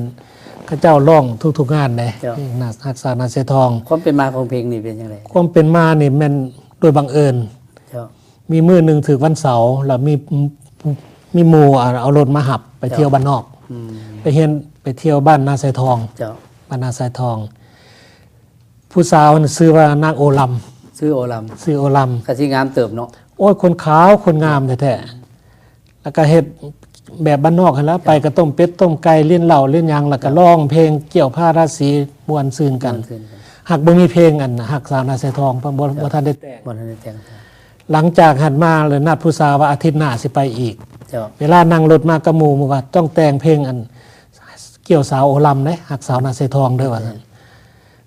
ເຂົາເຈົ້າຮ້ອງທຸກໆງານເດ້ ເຈົ້າ ເພງຮັກສາວນາຊາຍທອງ. ຄວາມເປັນມາຂອງເພງນີ້ເປັນຈັ່ງໃດ? ຄວາມເປັນມານີ້ແມ່ນໂດຍບັງເອີນ ເຈົ້າ ມີມື້ໜຶ່ງຖືກວັນເສົາ ແລ້ວມີ ມີໝູ່ເອົາ ເອົາລົດມາຮັບໄປ ເຈົ້າ ທ່ຽວບ້ານນອກ ອືມ ໄປຮຽນ ໄປທ່ຽວບ້ານນາຊາຍທອງ ເຈົ້າ ບ້ານນາຊາຍທອງ ຜູ້ສາວນັ້ນຊື່ວ່ານາງໂອລຳ ຊື່ໂອລຳ ຊື່ໂອລຳ ກໍຊິງາມເຕີບເນາະ ໂອ້ຍ ຄົນຂາວຄົນງາມແທ້ໆ ແລ້ວກໍເຮັດແບບບ້ານນອກຫັ້ນລະ ເຈົ້າ ໄປກໍຕົ້ມເປັດຕົ້ມໄກ່ ຫຼິ້ນເຫຼົ້າຫຼິ້ນຫຍັງ ແລ້ວກໍ ເຈົ້າ ຮ້ອງເພງກ່ຽວພາລາສີ ມ່ວນຊື່ນກັນ ມ່ວນຊື່ນກັນ ຫາກບໍ່ມີເພງອັນຮັກສາວນາຊາຍທອງ ເພິ່ນບໍ່ ເຈົ້າ ບໍ່ທັນໄດ້ແຕ່ງ ບໍ່ທັນໄດ້ແຕ່ງ ຫຼັງຈາກຫັ້ນມາແລ້ວນັດຜູ້ສາວວ່າອາທິດໜ້າຊິໄປອີກ ເຈົ້າ ເວລານັ່ງລົດມາກັບໝູ່ ໝູ່ວ່າຕ້ອງແຕ່ງເພງອັນກ່ຽວສາວໂອລຳເດ້ ຮັກສາວນາຊາຍທອງເດີ ວ່າຊັ້ນ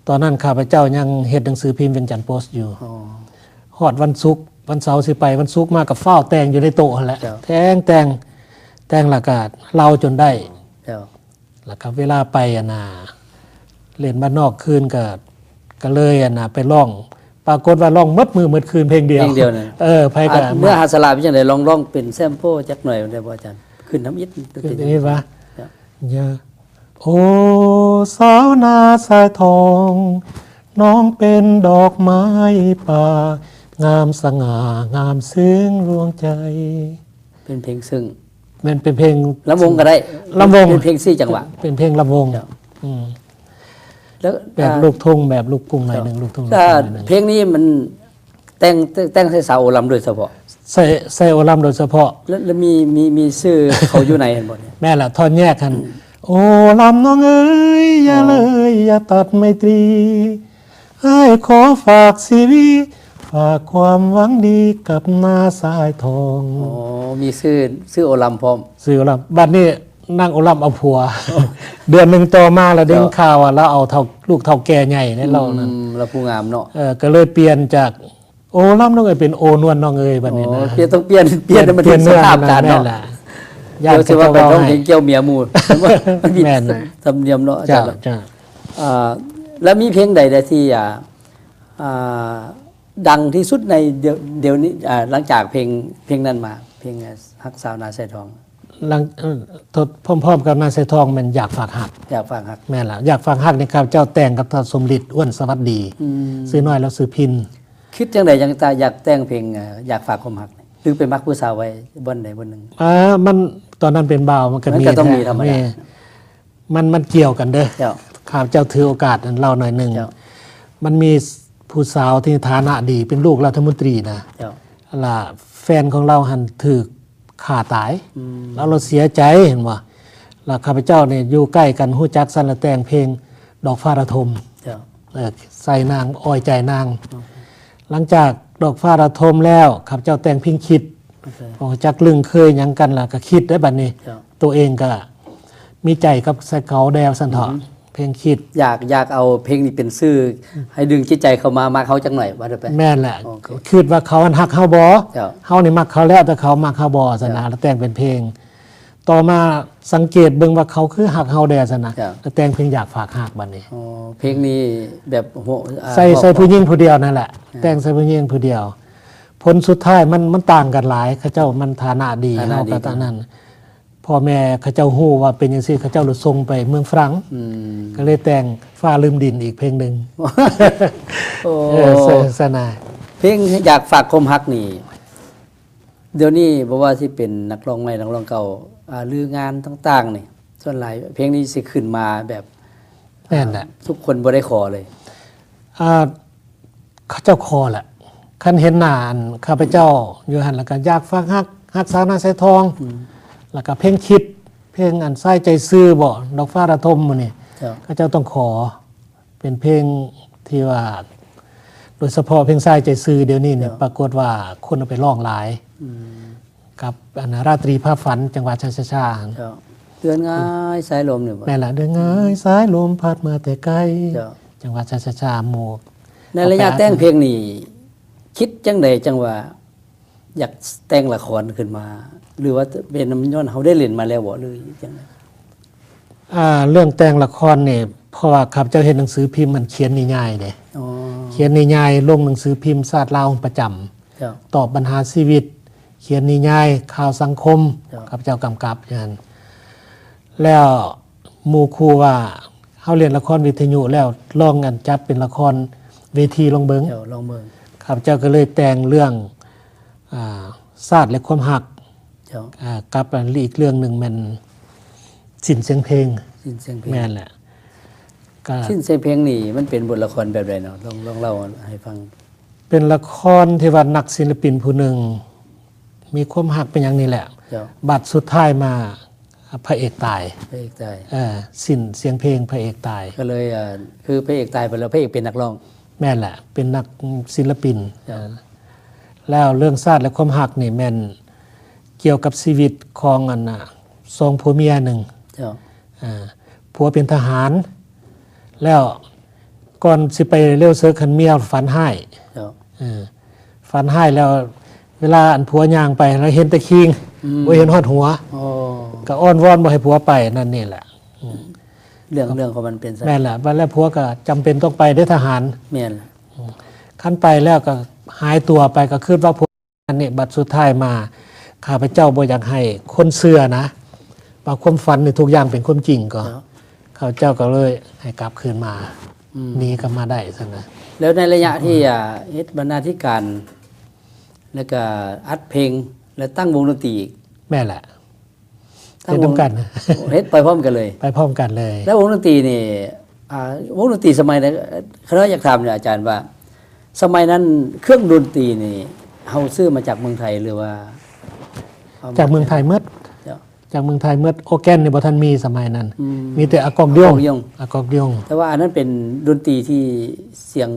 ຕອນນັ້ນຂ້າພະເຈົ້າຍັງເຮັດໜັງສືພິມວຽງຈັນໂປສຢູ່ ຮອດວັນສຸກ ວັນເສົາຊິໄປ ວັນສຸກມາກໍຟ້າວແຕ່ງຢູ່ໃນໂຕະຫັ້ນແຫຼະ ເຈົ້າ ແຕ່ງ ແຕ່ງ ແຕ່ງແລ້ວກໍເລົ່າຈົນໄດ້ ເຈົ້າ ແລ້ວກໍເວລາໄປອັນນ່າ ເລ່ນບ້ານນອກຄືນກໍ ກໍເລີຍອັນນ່າໄປຮ້ອງ ປາກົດວ່າຮ້ອງໝົດມື້ໝົດຄືນເພງດຽວ ເພງດຽວນັ້ນ ເອີ ໃຜກໍ ເມືອຫາດສາລາເປັນຈັ່ງໃດ? ລອງຮ້ອງເປັນແຊມໂປຈັກໜ່ອຍໄດ້ບໍ່ອາຈານ? ຂຶ້ນທຳອິດ ຂຶ້ນທຳອິດວ່າ ເຈົ້າ ໂອ້ ສາວນາຊາຍທອງ ນ້ອງເປັນດອກໄມ້ປ່າ ງາມສະຫງ່າງາມເຊິ່ງລວງໃຈ ເປັນເພງເຊິ່ງ ແມ່ນເປັນເພງລຳວົງກໍໄດ້ ລຳວົງ ເປັນເພງສີ່ຈັງຫວະ ເປັນເພງລຳວົງ ເຈົ້າ ອືມ ແລ້ວແບບລູກທົ່ງ ແບບລູກກຸງໜ້ອຍໜຶ່ງ ລູກທົ່ງ ເພງນີ້ມັນແຕ່ງ ແຕ່ງໃສ່ສາວໂອລຳໂດຍສະເພາະ ໃສ່ ໃສ່ໂອລຳໂດຍສະເພາະ ແລ້ວ ແລ້ວມີ ມີ ມີຊື່ເຂົາຢູ່ໃນຫັ້ນບໍ່? ແມ່ນລະ ທ່ອນແຍກຫັ້ນ ໂອລຳນ້ອງເອີຍ ຢ່າເລີຍຢ່າຕັດໄມຕີ ອ້າຍຂໍຝາກຊີວິດ ຝາກຄວາມຫວັງດີກັບນາຊາຍທອງ ອໍ ມີຊື່ ຊື່ໂອລຳພ້ອມ ຊື່ໂອລຳ ບັດນີ້ນາງໂອລຳເອົາຜົວ ເດືອນໜຶ່ງຕໍ່ມາລະໄດ້ຍິນຂ່າວວ່າລາວເອົາເຖົ້າ ລູກເຖົ້າແກ່ໃຫຍ່ໃນລາວນັ້ນ ລາວຜູ້ງາມເນາະ ເອີ ກໍເລີຍປ່ຽນຈາກ ໂອລຳນ້ອງເອີຍ ເປັນໂອນວນນ້ອງເອີຍ ບັດນີ້ນະ ປ່ຽນ ຕ້ອງປ່ຽນ ປ່ຽນໃຫ້ມັນຖືກສະພາບການເນາະ ແມ່ນລະ ຢ້ານເຂົາເຈົ້າເວົ້າໃຫ້ ເຈົ້າຊິວ່າໄປຮ້ອງເພງກ່ຽວເມຍໝູ່ ມັນຜິດ ແມ່ນນະ ທຳນຽມເນາະ ເຈົ້າ ເຈົ້າ ເຈົ້າ ແລ້ວມີເພງໃດແດ່ທີ່ ອ່າ ອ່າ ດັງທີ່ສຸດໃນດຽວ ດຽວນີ້ ອ່າ ຫຼັງຈາກເພງ ເພງນັ້ນມາ ເພງຮັກສາວນາຊາຍທອງ ຫຼັງ ເອີ ທົດ ພ້ອມໆກັບນາຊາຍທອງແມ່ນຢາກຝາກຮັກ ຢາກຝາກຮັກ ແມ່ນລະ ຢາກຝາກຮັກນີ້ຂ້າພະເຈົ້າແຕ່ງກັບທ່ານສົມລິດ ອ້ວນສະຫວັດດີ ອືມ ຊື່ນ້ອຍລາວຊື່ພິນ ຄິດຈັ່ງໃດຈັ່ງຢາກແຕ່ງເພງ ເອີ ຢາກຝາກຄວາມຮັກ ຫຼືໄປມັກຜູ້ສາວໄວ້ບ່ອນໃດບ່ອນໜຶ່ງ? ອ່າ ມັນ ຕອນນັ້ນເປັນບ່າວ ມັນກໍມີ ມັນກໍຕ້ອງມີທຳມະດາ ມັນ ມັນກ່ຽວກັນເດີ ເຈົ້າ ຂ້າພະເຈົ້າຖືໂອກາດເລົ່າໜ້ອຍໜຶ່ງ ເຈົ້າ ມັນມີຜູ້ສາວທີ່ຖານະດີ ເປັນລູກລັດຖະມົນຕີນະ ເຈົ້າ ລະແຟນຂອງລາວຫັ້ນຖືກຂ້າຕາຍ ອືມ ລາວ ລາວເສຍໃຈ ເຫັນບໍ່ ລະຂ້າພະເຈົ້ານີ້ຢູ່ໃກ້ກັນ ຮູ້ຈັກຊັ້ນລະແຕ່ງເພງດອກຟ້າລະທົມ ເຈົ້າ ເອີ ໃສ່ນາງ ອ້ອຍໃຈນາງ ອືມ ຫຼັງຈາກດອກຟ້າລະທົມແລ້ວ ຂ້າພະເຈົ້າແຕ່ງເພງຄິດ ໂອເຄ ເພາະຈັກລຶ້ງເຄີຍຫຍັງກັນລະ ກໍຄິດໄດ້ບັດນີ້ ເຈົ້າ ໂຕເອງກໍມີໃຈກັບໃສ່ເຂົາແດ່ວ່າຊັ້ນເຖາະ ອືມ ເພງຄິດ ຢາກ ຢາກເອົາເພງນີ້ເປັນສື່ ໃຫ້ດຶງຈິດໃຈເຂົາມາມັກເຮົາຈັກໜ້ອຍ ວ່າໄດ້ໄປ ແມ່ນແຫຼະ ໂອເຄ ຄິດວ່າເຂົາຫັ້ນຮັກເຮົາບໍ່ ເຈົ້າ ເຮົານີ້ມັກເຂົາແລ້ວ ແຕ່ເຂົາມັກເຮົາບໍ່ຊັ້ນນະ ເຈົ້າ ແລ້ວແຕ່ງເປັນເພງ ຕໍ່ມາສັງເກດເບິ່ງວ່າເຂົາຄືຮັກເຮົາແດ່ຊັ້ນນະ ເຈົ້າ ແລ້ວແຕ່ງເພງຢາກຝາກຮັກບັດນີ້ ອໍ ເພງນີ້ແບບ ອ່າ ໃສ່ ໃສ່ຜູ້ຍິງຜູ້ດຽວນັ້ນແຫຼະ ອ່າ ແຕ່ງໃສ່ຜູ້ຍິງຜູ້ດຽວ ຜົນສຸດທ້າຍມັນ ມັນຕ່າງກັນຫຼາຍ ເຂົາເຈົ້າມັນຖານະດີ ຖານະດີ ເຮົາກໍຕາມນັ້ນ ພໍ່ແມ່ເຂົາເຈົ້າຮູ້ວ່າເປັນຈັ່ງຊີ້ ເຂົາເຈົ້າລະສົ່ງໄປເມືອງຝຣັ່ງ ອືມ ກໍເລີຍແຕ່ງຟ້າລືມດິນອີກເພງໜຶ່ງ ໂອ້ ເອີ ສະ ສະນາ ເພງຢາກຝາກຄວາມຮັກນີ້ ດຽວນີ້ບໍ່ວ່າຊິເປັນນັກຮ້ອງໃໝ່ ນັກຮ້ອງເກົ່າ ອ່າ ຫຼືງານຕ່າງໆນີ້ ສ່ວນຫຼາຍເພງນີ້ຊິຂຶ້ນມາແບບ ແມ່ນແຫຼະ ທຸກຄົນບໍ່ໄດ້ຂໍເລີຍ ອ່າ ເຂົາເຈົ້າຂໍແຫຼະ ຄັນເຫັນໜ້າອັນຂ້າພະເຈົ້າຢູ່ຫັ້ນ ແລ້ວກໍຢາກຝາກຮັກ ຮັກສາວນາຊາຍທອງ ອືມ ແລ້ວກໍເພງຄິດ ເພງອັນຊາຍໃຈຊື່ບໍ ດອກຟ້າລະທົມໝູ່ນີ້ ເຈົ້າ ເຂົາເຈົ້າຕ້ອງຂໍ ເປັນເພງທີ່ວ່າ ໂດຍສະເພາະເພງຊາຍໃຈຊື່ ດຽວນີ້ນີ້ ເຈົ້າ ປາກົດວ່າຄົນເອົາໄປຮ້ອງຫຼາຍ ອືມ ກັບອັນນາ ລາຕຣີພາຝັນ ຈັງຫວັດຊາຊາຊາ ເຈົ້າ ເດືອນງ່າຍສາຍລົມນີ້ບໍ່? ແມ່ນລະ ເດືອນງ່າຍສາຍລົມພັດມາແຕ່ໄກ ເຈົ້າ ຈັງຫວັດຊາຊາຊາ ໝູ່ ໃນໄລຍະແຕ່ງເພງນີ້ ຄິດຈັ່ງໃດຈັ່ງວ່າ ຢາກແຕ່ງລະຄອນຂຶ້ນມາ ຫຼືວ່າເປັນນຳຍ້ອນເຮົາໄດ້ຫຼິ້ນມາແລ້ວບໍ່ ຫຼືຈັ່ງໃດ? ອ່າ ເລື່ອງແຕ່ງລະຄອນນີ້ ເພາະວ່າຂ້າພະເຈົ້າເຮັດໜັງສືພິມ ມັນຂຽນນິຍາຍເດ້ ອໍ ຂຽນນິຍາຍ ລົງໜັງສືພິມຊາດລາວປະຈຳ ເຈົ້າ ຕອບບັນຫາຊີວິດ ຂຽນນິຍາຍ ຂ່າວສັງຄົມ ເຈົ້າ ຂ້າພະເຈົ້າກຳກັບຢູ່ຫັ້ນ ແລ້ວໝູ່ຄູ່ວ່າ ເຮົາຫຼິ້ນລະຄອນວິທະຍຸແລ້ວ ລອງອັນຈັດເປັນລະຄອນເວທີລອງເບິ່ງ ເຈົ້າ ລອງເບິ່ງ ຂ້າພະເຈົ້າກໍເລີຍແຕ່ງເລື່ອງ ອ່າ ຊາດ ແລະ ຄວາມຮັກ ເຈົ້າ ອ່າ ກັບອັນ ອີກເລື່ອງໜຶ່ງແມ່ນສິນສຽງເພງ ສິນສຽງເພງ ແມ່ນແຫຼະ ກໍສິນສຽງເພງນີ້ ມັນເປັນບົດລະຄອນແບບໃດເນາະ? ລອງ ລອງເລົ່າໃຫ້ຟັງ. ເປັນລະຄອນທີ່ວ່ານັກສິນລະປິນຜູ້ໜຶ່ງມີຄວາມຮັກເປັນຫຍັງນີ້ແຫຼະ ເຈົ້າ ບັດສຸດທ້າຍມາພະເອກຕາຍ ພະເອກຕາຍ ເອີ ສິ້ນສຽງເພງ ພະເອກຕາຍ ກໍເລີຍ ເອີ ຄືພະເອກຕາຍໄປແລ້ວ ພະເອກເປັນນັກຮ້ອງ ແມ່ນແຫຼະ ເປັນນັກສິນລະປິນ ເຈົ້າ ເອີ ແລ້ວເລື່ອງຊາດ ແລະ ຄວາມຮັກນີ້ແມ່ນກ່ຽວກັບຊີວິດຂອງອັນນາ ສອງຜົວເມຍໜຶ່ງ ເຈົ້າ ອ່າ ຜົວເປັນທະຫານ ແລ້ວກ່ອນຊິໄປເລວເສິກຫັ້ນ ເມຍຝັນຮ້າຍ ເຈົ້າ ເອີ ຝັນຮ້າຍແລ້ວ ເວລາອັນຜົວຍ່າງໄປ ລະເຫັນແຕ່ຄີງ ອືມ ບໍ່ເຫັນຮອດຫົວ ອໍ ກໍອ້ອນວອນບໍ່ໃຫ້ຜົວໄປ ນັ້ນນີ້ແຫຼະ ອືມ ເລື່ອງ ເລື່ອງຂອງມັນເປັນຊັ້ນ ແມ່ນລະ ບັດແລ້ວຜົວກໍຈຳເປັນຕ້ອງໄປເດ້ ທະຫານ ແມ່ນລະ ອືມ ຄັນໄປແລ້ວກໍຫາຍຕົວໄປ ກໍຄິດວ່າຜົວ ອັນນີ້ ບັດສຸດທ້າຍມາ ຂ້າພະເຈົ້າບໍ່ຢາກໃຫ້ຄົນເຊື່ອນະ ວ່າຄວາມຝັນນີ້ທຸກຢ່າງເປັນຄວາມຈິງກໍ ເຈົ້າ ຂ້າພະເຈົ້າກໍເລີຍໃຫ້ກັບຄືນມາ ອືມ ໜີກັບມາໄດ້ຊັ້ນນະ ແລ້ວໃນໄລຍະທີ່ ອ່າ ເຮັດບັນນາທິການ ແລ້ວກໍອັດເພງ ແລ້ວຕັ້ງວົງດົນຕີອີກ ແມ່ນແຫຼະ ເຮັດນຳກັນ ເຮັດໄປພ້ອມກັນເລີຍ ໄປພ້ອມກັນເລີຍ ແລ້ວວົງດົນຕີນີ້ ອ່າ ວົງດົນຕີສະໄໝໃດ? ຂ້ານ້ອຍຢາກຖາມອາຈານວ່າ ສະໄໝນັ້ນເຄື່ອງດົນຕີນີ້ ເຮົາຊື້ມາຈາກເມືອງໄທ ຫຼືວ່າເອົາມາຈາກເມືອງໄທໝົດ? ເຈົ້າ ຈາກເມືອງໄທໝົດ ໂອແກນນີ້ບໍ່ທັນມີສະໄໝນັ້ນ ອືມ ມີແຕ່ອາກອກດຽງ ອາກອກດຽງ ອາກອກດຽງ ແຕ່ວ່າອັນນັ້ນເປັນດົນຕີທີ່ສຽງ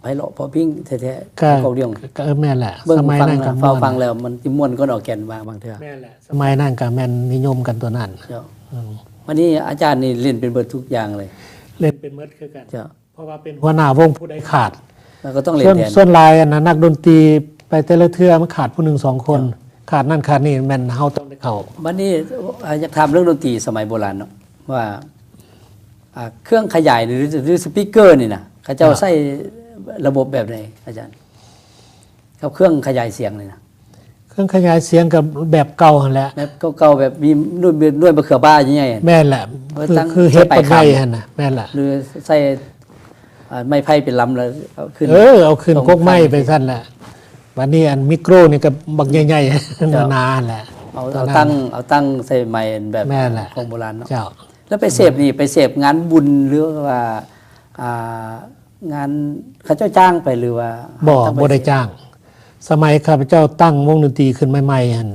ໄພເລາະເພາະພິງແທ້ໆ ກໍ ຂອງດຽງ ກໍ ເອີ ແມ່ນແຫຼະ ເບິ່ງ ສະໄໝນັ້ນກໍ ຟັງ ຟັງແລ້ວມັນຊິມ່ວນກວ່າອອກແກນບາງ ບາງເທື່ອ ແມ່ນແຫຼະ ສະໄໝນັ້ນກໍແມ່ນນິຍົມກັນຕົວນັ້ນ ເຈົ້າ ອືມ ບັດນີ້ອາຈານນີ້ຫຼິ້ນເປັນເບິດທຸກຢ່າງເລີຍ ຫຼິ້ນເປັນໝົດຄືກັນ ເຈົ້າ ເພາະວ່າເປັນຫົວໜ້າວົງ ຜູ້ໃດຂາດ ແລ້ວກໍຕ້ອງຫຼິ້ນແທນ ສ່ວນ ສ່ວນຫຼາຍອັນນະ ນັກດົນຕີໄປແຕ່ລະເທື່ອ ມັນຂາດຜູ້ໜຶ່ງສອງຄົນ ເຈົ້າ ຂາດນັ້ນຂາດນີ້ ແມ່ນເຮົາຕ້ອງໄດ້ເຂົ້າ ບັດນີ້ ເອີ ຢາກຖາມເລື່ອງດົນຕີສະໄໝໂບລານເນາະ ວ່າ ອ່າ ເຄື່ອງຂະຫຍາຍ ຫຼື ຫຼື ສະປີກເກີນີ້ນະ ເຂົາເຈົ້າ ເຈົ້າ ໃຊ້ລະບົບແບບໃດອາຈານ ກັບເຄື່ອງຂະຫຍາຍສຽງນີ້ນະ? ເຄື່ອງຂະຫຍາຍສຽງກໍແບບເກົ່າຫັ້ນແຫຼະ ແບບເກົ່າໆ ແບບມີໜ່ວຍ ໜ່ວຍມະເຂືອບາໃຫຍ່ໆ ແມ່ນແຫຼະ ຄື ຄືເຮັດປາກໃຫຍ່ຫັ້ນນະ ແມ່ນແຫຼະ ຫຼືໃສ່ ອ່າ ໄມ້ໄຜ່ເປັນລຳ ແລ້ວເອົາຂຶ້ນ ເອີ ເອົາຂຶ້ນກົກໄມ້ໄປຊັ້ນແຫຼະ ບັດນີ້ອັນມິໂຄຣນີ້ກໍບັກໃຫຍ່ໆ ເຈົ້າ ໜາໆຫັ້ນແຫຼະ ເອົາ ເອົາຕັ້ງ ເອົາຕັ້ງໃສ່ໄມ້ແບບ ແມ່ນແຫຼະ ຂອງໂບລານເນາະ ເຈົ້າ ແລ້ວໄປເສບນີ້ ໄປເສບງານບຸນ ຫຼືວ່າ ອ່າ ງານເຂົາເຈົ້າຈ້າງໄປ ຫຼືວ່າ ບໍ່ ບໍ່ໄດ້ຈ້າງ ສະໄໝຂ້າພະເຈົ້າຕັ້ງວົງດົນຕີຂຶ້ນໃໝ່ໆຫັ້ນ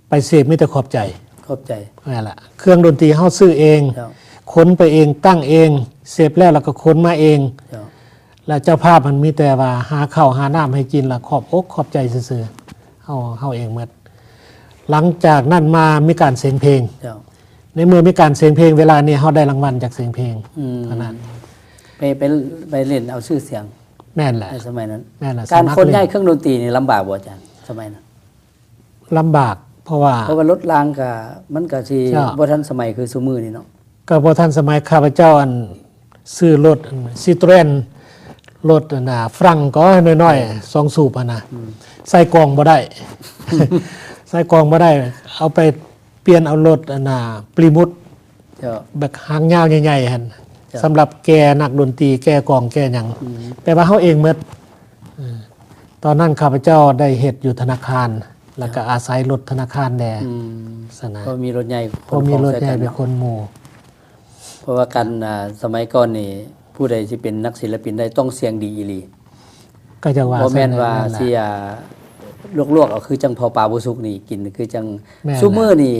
ໄປເສບມີແຕ່ຂອບໃຈ ຂອບໃຈ ນັ້ນລະ ເຄື່ອງດົນຕີເຮົາຊື້ເອງ ເຈົ້າ ຂົນໄປເອງ ຕັ້ງເອງ ເສບແລ້ວລະກໍຂົນມາເອງ ເຈົ້າ ລະເຈົ້າພາບຫັ້ນມີແຕ່ວ່າຫາເຂົ້າຫານ້ຳໃຫ້ກິນ ລະຂອບອົກຂອບໃຈຊື່ໆ ເຮົາ ເຮົາເອງໝົດ ຫຼັງຈາກນັ້ນມາມີການສຽງເພງ ເຈົ້າ ໃນເມື່ອມີການສຽງເພງ ເວລານີ້ເຮົາໄດ້ລາງວັນຈາກສຽງເພງ ອືມ ເທົ່ານັ້ນ ໄປ ໄປ ໄປຫຼິ້ນເອົາຊື່ສຽງ ແມ່ນແຫຼະ ໃນສະໄໝນັ້ນ ແມ່ນແຫຼະ ການຂົນຍ້າຍເຄື່ອງດົນຕີນີ້ລຳບາກບໍ່ອາຈານ ສະໄໝນັ້ນ? ລຳບາກ ເພາະວ່າ ເພາະວ່າລົດລາງກະ ມັນກະຊິ ເຈົ້າ ບໍ່ທັນສະໄໝຄືຊຸມື້ນີ້ເນາະ ກໍບໍ່ທັນສະໄໝ ຂ້າພະເຈົ້າ ອັນ ຊື້ລົດ ອັນ ຊີໂຕຣແອນ ລົດ ອັນນາ ຝຣັ່ງກໍນ້ອຍໆ ເອີ ສອງສູບຫັ້ນນະ ອືມ ໃສ່ກ່ອງບໍ່ໄດ້ ໃສ່ກ່ອງບໍ່ໄດ້ ເອົາໄປປ່ຽນເອົາລົດ ອັນນາ ປຣີມຸດ ເຈົ້າ ແບບຫາງຍາວໃຫຍ່ໆຫັ້ນ ເຈົ້າ ສຳລັບແກ່ນັກດົນຕີ ແກ່ກ່ອງ ແກ່ຫຍັງ ອືມ ແປວ່າເຮົາເອງໝົດ ເອີ ຕອນນັ້ນຂ້າພະເຈົ້າໄດ້ເຮັດຢູ່ທະນາຄານ ແລ້ວກໍ ເຈົ້າ ອາໄສລົດທະນາຄານແດ່ ອືມ ຊັ້ນນະ ເພາະມີລົດໃຫຍ່ ເພາະມີລົດໃຫຍ່ ເປັນຄົນໝູ່ ເພາະວ່າການ ອ່າ ສະໄໝກ່ອນນີ້ ຜູ້ໃດຊິເປັນນັກສິນລະປິນໄດ້ ຕ້ອງສຽງດີອີ່ຫຼີ ກໍຈັ່ງວ່າ ບໍ່ແມ່ນວ່າ ຊັ້ນແຫຼະ ຊິ ອ່າ ລວກໆເອົາ ຄືຈັ່ງເຜົາປາບໍ່ສຸກນີ້ກິນ ຄືຈັ່ງ ແມ່ນແຫຼະ ຊຸມື້ນີ້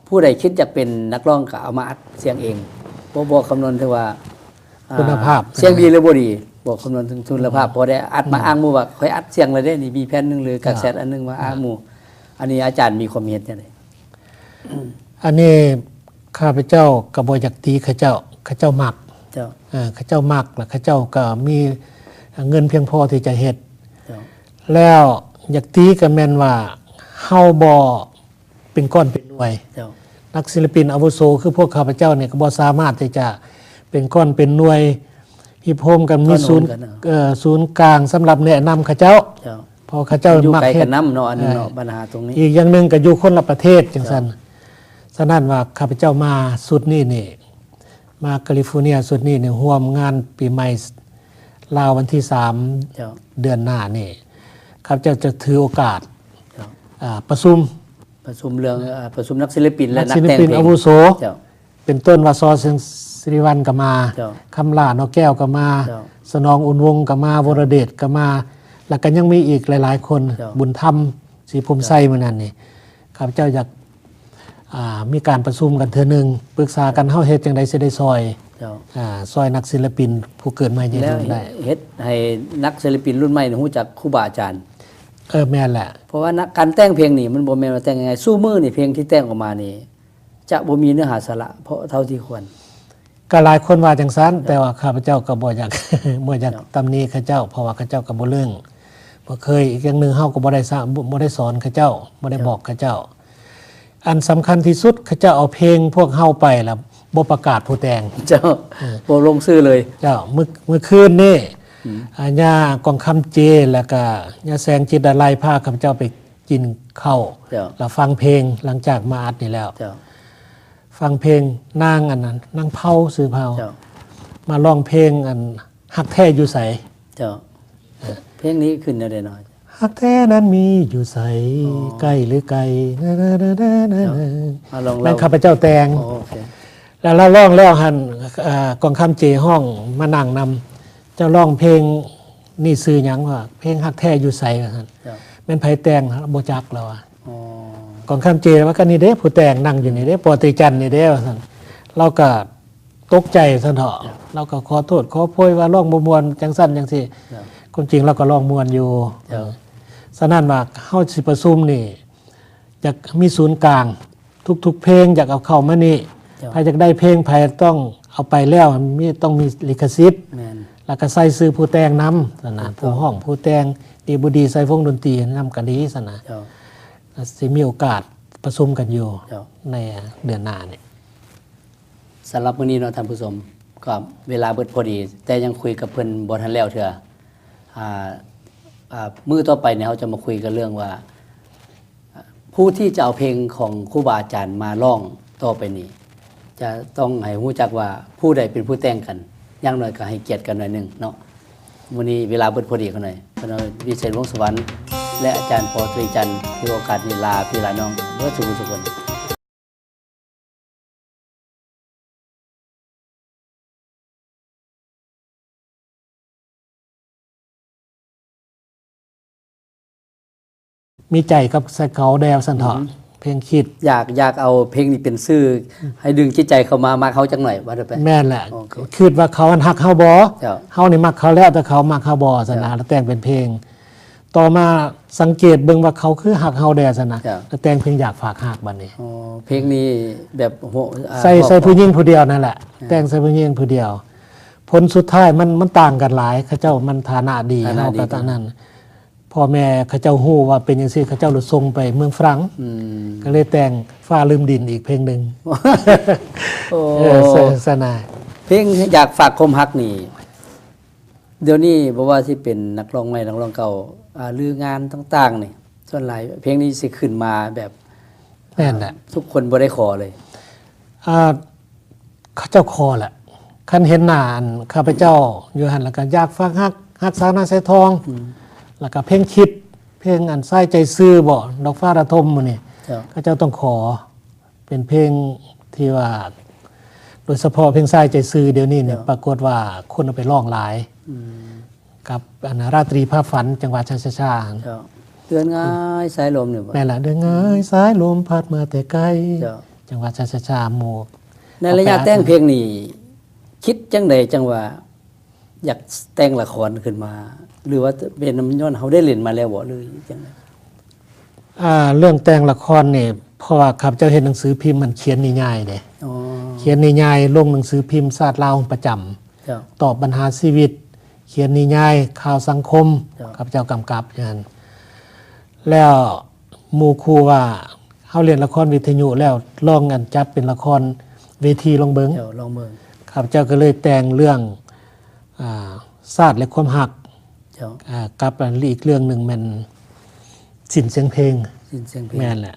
ຜູ້ໃດຄິດຢາກເປັນນັກຮ້ອງກໍເອົາມາອັດສຽງເອງ ບໍ່ ບໍ່ຄຳນວນເຖິງວ່າ ອ່າ ຄຸນນະພາບ ສຽງດີຫຼືບໍ່ດີ ບໍ່ຄຳນວນເຖິງທຸລະພາບ ພໍໄດ້ອັດມາອ້າງໝູ່ວ່າ ຂ້ອຍອັດສຽງແລ້ວເດ້ ນີ້ມີແຜ່ນໜຶ່ງ ຫຼືກາເຊັດອັນໜຶ່ງມາອ້າງໝູ່. ອັນນີ້ອາຈານມີຄວາມເຫັນຈັ່ງໃດ? ອັນນີ້ຂ້າພະເຈົ້າກໍບໍ່ຢາກຕີເຂົາເຈົ້າ ເຂົາເຈົ້າມັກ ເຈົ້າ ເອີ ເຂົາເຈົ້າມັກ ແລ້ວເຂົາເຈົ້າກໍມີເງິນພຽງພໍທີ່ຈະເຮັດ ເຈົ້າ ແລ້ວຢາກຕີກໍແມ່ນວ່າເຮົາບໍ່ ເປັນກ້ອນເປັນໜ່ວຍ ເຈົ້າ ນັກສິລະປິນອາວຸໂສຄືພວກຂ້າພະເຈົ້ານີ້ ກໍບໍ່ສາມາດທີ່ຈະເປັນກ້ອນເປັນໜ່ວຍ ຮິບໂຮມກັນ ມີສູນ ເອີ ສູນກາງສຳລັບແນະນຳເຂົາເຈົ້າ ເຈົ້າ ເພາະເຂົາເຈົ້າມັກເຮັດ ຢູ່ໄກກັນນຳເນາະ ອັນນີ້ເນາະ ເອີ ບັນຫາຕົງນີ້ ອີກຢ່າງໜຶ່ງກໍຢູ່ຄົນລະປະເທດຈັ່ງຊັ້ນ ເຈົ້າ ສະນັ້ນວ່າຂ້າພະເຈົ້າມາຊຸດນີ້ນີ້ ມາກາລິຟໍເນຍຊຸດນີ້ນີ້ ຮ່ວມງານປີໃໝ່ລາວວັນທີສາມ ເຈົ້າ ເດືອນໜ້ານີ້ ຂ້າພະເຈົ້າຈະຖືໂອກາດ ເຈົ້າ ອ່າ ປະຊຸມ ປະຊຸມເລື່ອງ ເອີ ປະຊຸມນັກສິລະປິນ ແລະ ນັກແຕ່ງເພງອາວຸໂສ ເຈົ້າ ເປັນຕົ້ນວ່າ ຊໍ ສິລິວັນກໍມາ ເຈົ້າ ຄຳຫຼ້າ ໜໍ່ແກ້ວກໍມາ ເຈົ້າ ສະໜອງ ອຸ່ນວົງກໍມາ ວົລະເດດກໍມາ ແລ້ວກໍຍັງມີອີກຫຼາຍໆຄົນ ເຈົ້າ ບຸນທຳ ສີພົມໄຊ ເຈົ້າ ມື້ນັ້ນນີ້ ຂ້າພະເຈົ້າຢາກ ອ່າ ມີການປະຊຸມກັນເທື່ອໜຶ່ງ ປຶກສາກັນ ເຮົາເຮັດຈັ່ງໃດຊິໄດ້ຊ່ອຍ ເຈົ້າ ອ່າ ຊ່ອຍນັກສິລະປິນຜູ້ເກີດໃໝ່ ແລ້ວເຮັດໃຫ້ນັກສິລະປິນລຸ້ນໃໝ່ຮູ້ຈັກຄູບາອາຈານ. ເອີ ແມ່ນແຫຼະ ເພາະວ່າການແຕ່ງເພງນີ້ ມັນບໍ່ແມ່ນວ່າແຕ່ງງ່າຍໆ ຊຸມື້ນີ້ເພງທີ່ແຕ່ງອອກມານີ້ ຈະບໍ່ມີເນື້ອຫາສາລະພໍເທົ່າທີ່ຄວນ. ກໍຫຼາຍຄົນວ່າຈັ່ງຊັ້ນ ເຈົ້າ ແຕ່ວ່າຂ້າພະເຈົ້າກໍບໍ່ຢາກ ບໍ່ຢາກ ເຈົ້າ ຕຳໜິເຂົາເຈົ້າ ເພາະວ່າເຂົາເຈົ້າກໍບໍ່ເລື່ອງ ບໍ່ເຄີຍ. ອີກຢ່າງໜຶ່ງ ເຮົາກໍບໍ່ໄດ້ສະ ບໍ່ໄດ້ສອນເຂົາເຈົ້າ ບໍ່ໄດ້ ເຈົ້າ ບອກເຂົາເຈົ້າ. ອັນສຳຄັນທີ່ສຸດ ເຂົາເຈົ້າເອົາເພງພວກເຮົາໄປແລ້ວບໍ່ປະກາດຜູ້ແຕ່ງ ເຈົ້າ ເອີ ບໍ່ລົງຊື່ເລີຍ ເຈົ້າ. ມື້ ມື້ຄືນນີ້ ອືມ ອາ ຍ່າກອງຄຳເຈ ແລ້ວກະຍ່າແສງຈິດດາໄລ ພາຂ້າພະເຈົ້າໄປກິນເຂົ້າ ເຈົ້າ ແລ້ວຟັງເພງ ຫຼັງຈາກມາອັດນີ້ແລ້ວ ເຈົ້າ ຟັງເພງນາງອັນນັ້ນ ນາງເພົາ ຊື່ເພົາ ເຈົ້າ ມາຮ້ອງເພງອັນ ຮັກແທ້ຢູ່ໃສ ເຈົ້າ. ເພງນີ້ຂຶ້ນແນວໃດເນາະ? ຮັກແທ້ນັ້ນມີຢູ່ໃສ ອໍ ໃກ້ຫຼືໄກ ເຈົ້າ ມາລອງເລົ່າ ແມ່ນຂ້າພະເຈົ້າແຕ່ງ ອໍ ໂອເຄ ແລ້ວລາວຮ້ອງແລ້ວຫັ້ນ ອ່າ ກອງຄຳເຈຮ້ອງມານັ່ງນຳ ເຈົ້າຮ້ອງເພງນີ້ຊື່ຫຍັງ? ວ່າເພງຮັກແທ້ຢູ່ໃສ ວ່າຊັ້ນ ເຈົ້າ ແມ່ນໃຜແຕ່ງ? ບໍ່ຈັກ ລາວວ່າ ອໍ ກອງຄຳເຈວ່າ ກໍນີ້ເດ້ ຜູ້ແຕ່ງນັ່ງຢູ່ນີ້ເດ້ ປໍຕີຈັນນີ້ເດ້ ວ່າຊັ້ນ ລາວກໍ ຕົກໃຈຊັ້ນເຖາະ ເຈົ້າ ລາວກໍຂໍໂທດຂໍໂພຍວ່າຮ້ອງບໍ່ມ່ວນ ຈັ່ງຊັ້ນຈັ່ງຊີ້ ເຈົ້າ ຄວາມຈິງລາວກໍຮ້ອງມ່ວນຢູ່ ເຈົ້າ ເອີ ສະນັ້ນວ່າເຮົາຊິປະຊຸມນີ້ ຢາກມີສູນກາງ ທຸກໆເພງຢາກເອົາເຂົ້າມານີ້ ເຈົ້າ ໃຜຢາກໄດ້ເພງ ໃຜຕ້ອງເອົາໄປແລ້ວ ມີ ຕ້ອງມີລິຂະສິດ ແມ່ນ ແລ້ວກໍໃສ່ຊື່ຜູ້ແຕ່ງນຳຊັ້ນນະ ເຈົ້າ ຜູ້ຮ້ອງ ຜູ້ແຕ່ງ ດີບໍ່ດີ ໃສ່ວົງດົນຕີນຳກໍດີຊັ້ນນະ ເຈົ້າ ຊິມີໂອກາດປະຊຸມກັນຢູ່ ເຈົ້າ ໃນເດືອນໜ້ານີ້. ສຳລັບມື້ນີ້ເນາະທ່ານຜູ້ຊົມ ກໍເວລາເບິດພໍດີ ແຕ່ຍັງຄຸຍກັບເພິ່ນບໍ່ທັນແລ້ວເທື່ອ ອ່າ ອ່າ ມື້ຕໍ່ໄປນີ້ເຮົາຈະມາຄຸຍກັນເລື່ອງວ່າ ຜູ້ທີ່ຈະເອົາເພງຂອງຄູບາອາຈານມາຮ້ອງຕໍ່ໄປນີ້ ຈະຕ້ອງໃຫ້ຮູ້ຈັກວ່າຜູ້ໃດເປັນຜູ້ແຕ່ງກັນ ຢ່າງໜ້ອຍກໍໃຫ້ກຽດກັນໜ້ອຍໜຶ່ງເນາະ. ມື້ນີ້ເວລາເບິດພໍດີຂ້ານ້ອຍ ຂ້ານ້ອຍ ວິເສດ ວົງສະຫວັນ ແລະ ອາຈານ ປໍຕີຈັນ ຖືໂອກາດນີ້ລາພີ່ລານ້ອງເບິດສູ່ຜູ້ສູ່ຄົນ. ມີໃຈກັບໃສ່ເຂົາແດ່ວ່າຊັ້ນເຖາະ ອືຮຶ ເພງຄິດ ຢາກ ຢາກເອົາເພງນີ້ເປັນຊື່ ອືມ ໃຫ້ດຶງຈິດໃຈເຂົາມາມັກເຮົາຈັກໜ້ອຍ ວ່າໄດ້ໄປ ແມ່ນແຫຼະ ໂອເຄ ຄິດວ່າເຂົາຫັ້ນຮັກເຮົາບໍ່ ເຈົ້າ ເຮົານີ້ມັກເຂົາແລ້ວ ແຕ່ເຂົາມັກເຮົາບໍ່ຊັ້ນນະ ເຈົ້າ ແລ້ວແຕ່ງເປັນເພງ ຕໍ່ມາສັງເກດເບິ່ງວ່າເຂົາຄືຮັກເຮົາແດ່ຊັ້ນນະ ເຈົ້າ ແລ້ວແຕ່ງເພງຢາກຝາກຮັກບັດນີ້ ອໍ ເພງນີ້ແບບໂຫ ອ່າ ໃສ່ ໃສ່ຜູ້ຍິງຜູ້ດຽວນັ້ນແຫຼະ ອ່າ ແຕ່ງໃສ່ຜູ້ຍິງຜູ້ດຽວ ຜົນສຸດທ້າຍມັນ ມັນຕ່າງກັນຫຼາຍ ເຂົາເຈົ້າມັນຖານະດີ ຖານະດີ ເຮົາກໍຕາມນັ້ນ ພໍ່ແມ່ເຂົາເຈົ້າຮູ້ວ່າເປັນຈັ່ງຊີ້ ເຂົາເຈົ້າເລີຍສົ່ງໄປເມືອງຝຣັ່ງ ອືມ ກໍເລີຍແຕ່ງຟ້າລືມດິນອີກເພງໜຶ່ງ ໂອ້ ເອີ ສະ ສະນາ ເພງຢາກຝາກຄວາມຮັກນີ້ ດຽວນີ້ບໍ່ວ່າຊິເປັນນັກຮ້ອງໃໝ່ ນັກຮ້ອງເກົ່າ ອ່າ ຫຼືງານຕ່າງໆນີ້ ສ່ວນຫຼາຍເພງນີ້ຊິຂຶ້ນມາແບບ ແມ່ນແຫຼະ ທຸກຄົນບໍ່ໄດ້ຂໍເລີຍ ອ່າ ເຂົາເຈົ້າຂໍແຫຼະ ຄັນເຫັນໜ້າອັນຂ້າພະເຈົ້າຢູ່ຫັ້ນ ແລ້ວກໍຢາກຝາກຮັກ ຮັກສາວນາງສາຍທອງ ອືມ ແລ້ວກໍເພງຄິດ ເພງອັນຊາຍໃຈຊື່ບໍ ດອກຟ້າລະທົມໝູ່ນີ້ ເຈົ້າ ເຂົາເຈົ້າຕ້ອງຂໍ ເປັນເພງທີ່ວ່າ ໂດຍສະເພາະເພງຊາຍໃຈຊື່ ດຽວນີ້ນີ້ ເຈົ້າ ປາກົດວ່າຄົນເອົາໄປຮ້ອງຫຼາຍ ອືມ ກັບອັນລາຕຣີພາຝັນ ຈັງຫວັດຊາຊາຊາ ເຈົ້າ ເດືອນງ່າຍສາຍລົມນີ້ບໍ ແມ່ນລະ ເດືອນງ່າຍສາຍລົມພັດມາແຕ່ໄກ ເຈົ້າ ຈັງຫວັດຊາຊາຊາ ໝູ່ ໃນໄລຍະແຕ່ງເພງນີ້ ຄິດຈັ່ງໃດຈັ່ງວ່າ ຢາກແຕ່ງລະຄອນຂຶ້ນມາ ຫຼືວ່າເປັນນຳຍ້ອນເຮົາໄດ້ຫຼິ້ນມາແລ້ວບໍ່ ຫຼືຈັ່ງໃດ? ອ່າ ເລື່ອງແຕ່ງລະຄອນນີ້ ເພາະວ່າຂ້າພະເຈົ້າເຮັດໜັງສືພິມ ມັນຂຽນນິຍາຍເດ້ ອໍ ຂຽນນິຍາຍ ລົງໜັງສືພິມຊາດລາວປະຈຳ ເຈົ້າ ຕອບບັນຫາຊີວິດ ຂຽນນິຍາຍ ຂ່າວສັງຄົມ ເຈົ້າ ຂ້າພະເຈົ້າກຳກັບຢູ່ຫັ້ນ ແລ້ວໝູ່ຄູ່ວ່າ ເຮົາຫຼິ້ນລະຄອນວິທະຍຸແລ້ວ ລອງອັນຈັດເປັນລະຄອນເວທີລອງເບິ່ງ ເຈົ້າ ລອງເບິ່ງ ຂ້າພະເຈົ້າກໍເລີຍແຕ່ງເລື່ອງ ອ່າ ຊາດ ແລະ ຄວາມຮັກ ເຈົ້າ ອ່າ ກັບອັນ ອີກເລື່ອງໜຶ່ງແມ່ນສິນສຽງເພງ ສິນສຽງເພງ ແມ່ນແຫຼະ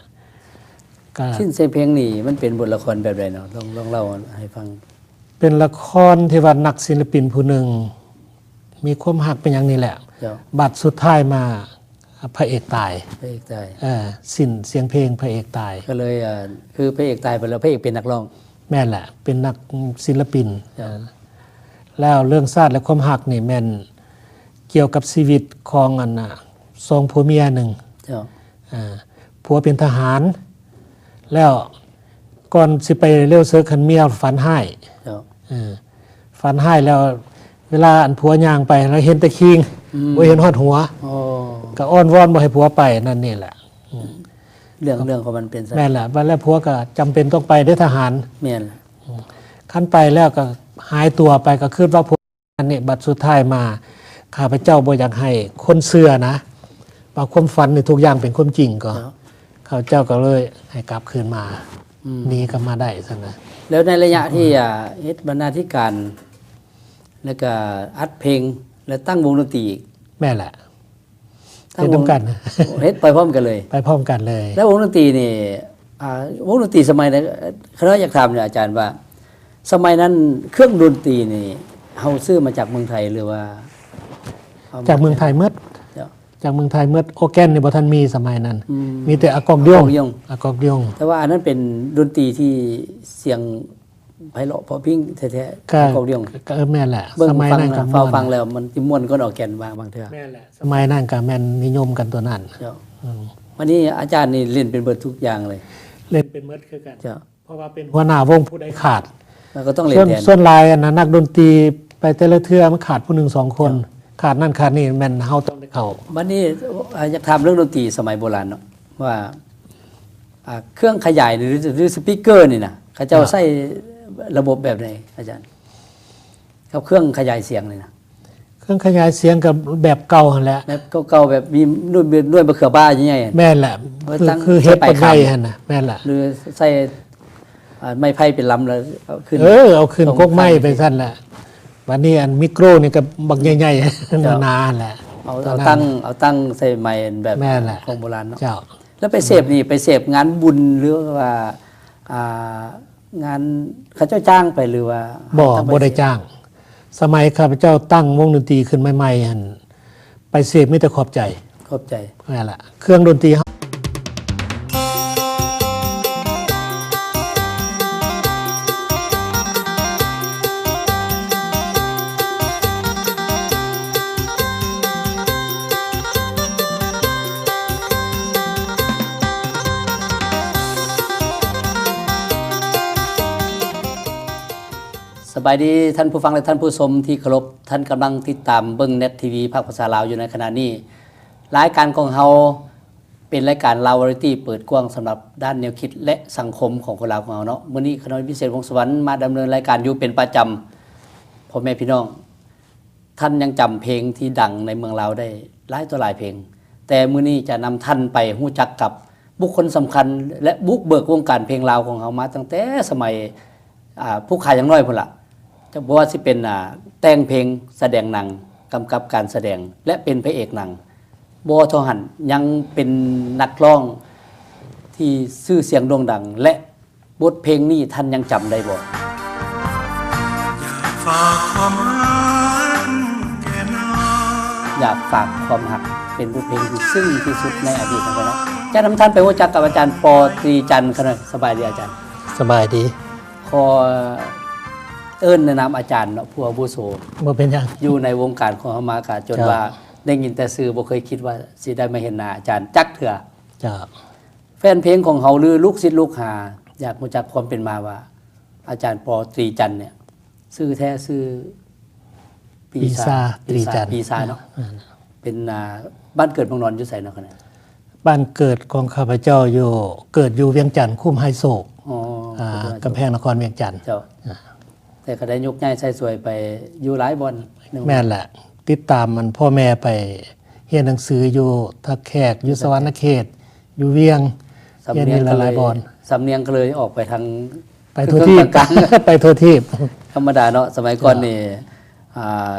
ກໍ ສິນສຽງເພງນີ້ມັນເປັນບົດລະຄອນແບບໃດເນາະ? ລອງ ລອງເລົ່າໃຫ້ຟັງ. ເປັນລະຄອນທີ່ວ່ານັກສິນລະປິນຜູ້ໜຶ່ງມີຄວາມຮັກເປັນຫຍັງນີ້ແຫຼະ ເຈົ້າ ບັດສຸດທ້າຍມາພະເອກຕາຍ ພະເອກຕາຍ ເອີ ສິ້ນສຽງເພງ ພະເອກຕາຍ ກໍເລີຍ ເອີ ຄືພະເອກຕາຍໄປແລ້ວ ພະເອກເປັນນັກຮ້ອງ ແມ່ນແຫຼະ ເປັນນັກສິນລະປິນ ເຈົ້າ ເອີ ແລ້ວເລື່ອງຊາດ ແລະ ຄວາມຮັກນີ້ແມ່ນກ່ຽວກັບຊີວິດຂອງອັນນ່າ ສອງຜົວເມຍໜຶ່ງ ເຈົ້າ ອ່າ ຜົວເປັນທະຫານ ແລ້ວກ່ອນຊິໄປເລວເສີກຫັ້ນ ເມຍຝັນຮ້າຍ ເຈົ້າ ເອີ ຝັນຮ້າຍແລ້ວ ເວລາອັນຜົວຍ່າງໄປ ລະເຫັນແຕ່ຄີງ ອືມ ບໍ່ເຫັນຮອດຫົວ ໂອ້ ກໍອ້ອນວອນບໍ່ໃຫ້ຜົວໄປ ນັ້ນນີ້ແຫຼະ ອືມ ເລື່ອງ ເລື່ອງຂອງມັນເປັນຊັ້ນ ແມ່ນແຫຼະ ບັດແລ້ວຜົວກໍຈຳເປັນຕ້ອງໄປເດ້ ທະຫານ ແມ່ນ ອືມ ຄັນໄປແລ້ວກໍຫາຍຕົວໄປ ກໍຄິດວ່າຜົວ ອັນນີ້ບັດສຸດທ້າຍມາ ຂ້າພະເຈົ້າບໍ່ຢາກໃຫ້ຄົນເຊື່ອນະ ວ່າຄວາມຝັນນີ້ທຸກຢ່າງເປັນຄວາມຈິງກໍ ເຈົ້າ ຂ້າພະເຈົ້າກໍເລີຍໃຫ້ກັບຄືນມາ ອືມ ໜີກັບມາໄດ້ຊັ້ນນະ. ແລ້ວໃນໄລຍະທີ່ ອືມ ອ່າ ເຮັດບັນນາທິການ ແລ້ວກໍອັດເພງ ແລະ ຕັ້ງວົງດົນຕີອີກ ແມ່ນແຫຼະ ເຮັດນຳກັນ ເຮັດໄປພ້ອມກັນເລີຍ ໄປພ້ອມກັນເລີຍ. ແລ້ວວົງດົນຕີນີ້ ອ່າ ວົງດົນຕີສະໄໝໃດ? ຂ້ານ້ອຍຢາກຖາມອາຈານວ່າ ສະໄໝນັ້ນເຄື່ອງດົນຕີນີ້ ເຮົາຊື້ມາຈາກເມືອງໄທ ຫຼືວ່າເອົາມາຈາກເມືອງໄທໝົດ? ເຈົ້າ ຈາກເມືອງໄທໝົດ ໂອແກນນີ້ບໍ່ທັນມີສະໄໝນັ້ນ ອືມ ມີແຕ່ອາກອກຢົງ ອາກອກຢົງ ອາກອກຢົງ ແຕ່ວ່າອັນນັ້ນເປັນດົນຕີທີ່ສຽງ ໄພເລາະເພາະພິງແທ້ໆ ກະ ຂອງດຽວ ກະ ເອີ ແມ່ນແຫຼະ ເບິ່ງ ສະໄໝນັ້ນກະມ່ວນ ຟັງແລ້ວມັນຊິມ່ວນກວ່າອອກແກ່ນບາງ ບາງເທື່ອ ແມ່ນແຫຼະ ສະໄໝນັ້ນກະແມ່ນນິຍົມກັນຕົວນັ້ນ ເຈົ້າ ອືມ ບາດນີ້ອາຈານນີ້ຫຼິ້ນເປັນເບິດທຸກຢ່າງເລີຍ ຫຼິ້ນເປັນເບິດຄືກັນ ເຈົ້າ ເພາະວ່າເປັນຫົວໜ້າວົງ ຜູ້ໃດຂາດ ແລ້ວກໍຕ້ອງຫຼິ້ນແທນ ສ່ວນຫຼາຍອັນນະ ນັກດົນຕີໄປແຕ່ລະເທື່ອມັນຂາດຜູ້ໜຶ່ງສອງຄົນ ເຈົ້າ ຂາດນັ້ນຂາດນີ້ ແມ່ນເຮົາຕ້ອງໄດ້ເຂົ້າ ບາດນີ້ ອາ ຢາກຖາມເລື່ອງດົນຕີສະໄໝໂບລານເນາະ ວ່າ ອ່າ ເຄື່ອງຂະຫຍາຍ ຫຼື ຫຼື ສະປີກເກີນີ້ນະ ເຂົາເຈົ້າ ເຈົ້າ ໃຊ້ລະບົບແບບໃດອາຈານ ກັບເຄື່ອງຂະຫຍາຍສຽງນີ້ນະ? ເຄື່ອງຂະຫຍາຍສຽງກໍແບບເກົ່າຫັ້ນແຫຼະ ແບບເກົ່າໆ ແບບມີໜ່ວຍ ໜ່ວຍມະເຂືອປ່າໃຫຍ່ໆ ແມ່ນແຫຼະ ຄື ຄືເຮັດປາກໃຫຍ່ຫັ້ນນະ ແມ່ນແຫຼະ ຫຼືໃສ່ ອ່າ ໄມ້ໄຜ່ເປັນລຳແລ້ວເອົາຂຶ້ນ ເອີ ເອົາຂຶ້ນກົກໄມ້ໄປຊັ້ນແຫຼະ ບາດນີ້ອັນມິໂຄຣນີ້ກໍບັກໃຫຍ່ໆ ເຈົ້າ ໜາໆ ຫັ້ນແຫຼະ ເອົາ ເອົາຕັ້ງ ເອົາຕັ້ງໃສ່ໄມ້ແບບ ແມ່ນແຫຼະ ຂອງໂບລານເນາະ ເຈົ້າ ແລ້ວໄປເສບນີ້ ໄປເສບງານບຸນ ຫຼືວ່າ ອ່າ ງານເຂົາເຈົ້າຈ້າງໄປ ຫຼືວ່າ ບໍ່ ບໍ່ໄດ້ຈ້າງ ສະໄໝຂ້າພະເຈົ້າຕັ້ງວົງດົນຕີຂຶ້ນໃໝ່ໆ ຫັ້ນ ໄປເສບມີແຕ່ຂອບໃຈ ຂອບໃຈ ນັ້ນລະ ເຄື່ອງດົນຕີເຮົາ ສະບາຍດີທ່ານຜູ້ຟັງ ແລະ ທ່ານຜູ້ຊົມທີ່ເຄົາລົບ, ທ່ານກຳລັງຕິດຕາມເບິ່ງ ແນດ ທີວີ ພາກພາສາລາວຢູ່ໃນຂະນະນີ້. ລາຍການຂອງເຮົາເປັນລາຍການລາວວາຣາຍຕີ້ເປີດກວ້າງສຳລັບດ້ານແນວຄິດ ແລະ ສັງຄົມຂອງຄົນລາວຂອງເຮົາເນາະ. ມື້ນີ້ຂ້ານ້ອຍ ວິເສດ ວົງສະຫວັນ ມາດຳເນີນລາຍການຢູ່ເປັນປະຈຳ. ພໍ່ແມ່ພີ່ນ້ອງ ທ່ານຍັງຈຳເພງທີ່ດັງໃນເມືອງລາວໄດ້ຫຼາຍຕໍ່ຫຼາຍເພງ, ແຕ່ມື້ນີ້ຈະນຳທ່ານໄປຮູ້ຈັກກັບບຸກຄົນສຳຄັນ ແລະ ບຸກເບີກວົງການເພງລາວຂອງເຮົາມາຕັ້ງແຕ່ສະໄໝ ອ່າ ຜູ້ຂາຍຍັງນ້ອຍພຸ້ນລະ. ຈະບໍ່ວ່າຊິເປັນ ອ່າ ແຕ່ງເພງ, ສະແດງໜັງ, ກຳກັບການສະແດງ ແລະ ເປັນພະເອກໜັງ. ບໍ່ເທົ່າຫັ້ນ, ຍັງເປັນນັກຮ້ອງທີ່ຊື່ສຽງໂດ່ງດັງ ແລະ ບົດເພງນີ້ທ່ານຍັງຈຳໄດ້ບໍ່? ຢາກຝາກຄວາມຮັກ ເປັນບົດເພງທີ່ຊຶ້ງທີ່ສຸດໃນອະດີດຂອງຂ້ານ້ອຍ. ຈະນຳທ່ານໄປຮູ້ຈັກກັບອາຈານ ປໍ ຕຣີຈັນ ຂ້ານ້ອຍ. ສະບາຍດີອາຈານ. ສະບາຍດີ. ຂໍເອີ້ນໃນນາມອາຈານເນາະ ຜູ້ອາວຸໂສ. ບໍ່ເປັນຫຍັງ. ຢູ່ໃນວົງການຂອງເຮົາມາກະຈົນ ເຈົ້າ ວ່າໄດ້ຍິນແຕ່ຊື່ ບໍ່ເຄີຍຄິດວ່າຊິໄດ້ມາເຫັນໜ້າອາຈານຈັກເທື່ອ. ເຈົ້າ. ແຟນເພງຂອງເຮົາ ຫຼື ລູກສິດລູກຫາ ຢາກຮູ້ຈັກຄວາມເປັນມາວ່າ ອາຈານ ປໍ ຕຣີຈັນ ເນ່ຍ ຊື່ແທ້ຊື່ ປີຊາ ປີຊາ ຕີຈັນ ປີຊາເນາະ. ອ່າ ເປັນ ອ່າ ບ້ານເກີດເມືອງນອນຢູ່ໃສເນາະ? ບ້ານເກີດຂອງຂ້າພະເຈົ້າຢູ່ ເກີດຢູ່ວຽງຈັນ ຄຸ້ມໄຮໂສກ ອໍ ອ່າ ຄຸ້ມໄຮໂສກ ກຳແພງນະຄອນວຽງຈັນ. ເຈົ້າ ອ່າ ແຕ່ກໍໄດ້ຍົກຍ້າຍໃຊ້ສວຍໄປຢູ່ຫຼາຍບ່ອນ. ແມ່ນແຫຼະ ຕິດຕາມອັນພໍ່ແມ່ໄປຮຽນໜັງສືຢູ່ທ່າແຂກ ຢູ່ສະຫວັນນະເຂດ ຢູ່ວຽງ ສຳນຽງກໍເລີຍ ສຳນຽງກໍເລີຍອອກໄປທາງ ໄປທົ່ວທີບ ໄປທົ່ວທີບ. ທຳມະດາເນາະ ສະໄໝກ່ອນນີ້ ອ່າ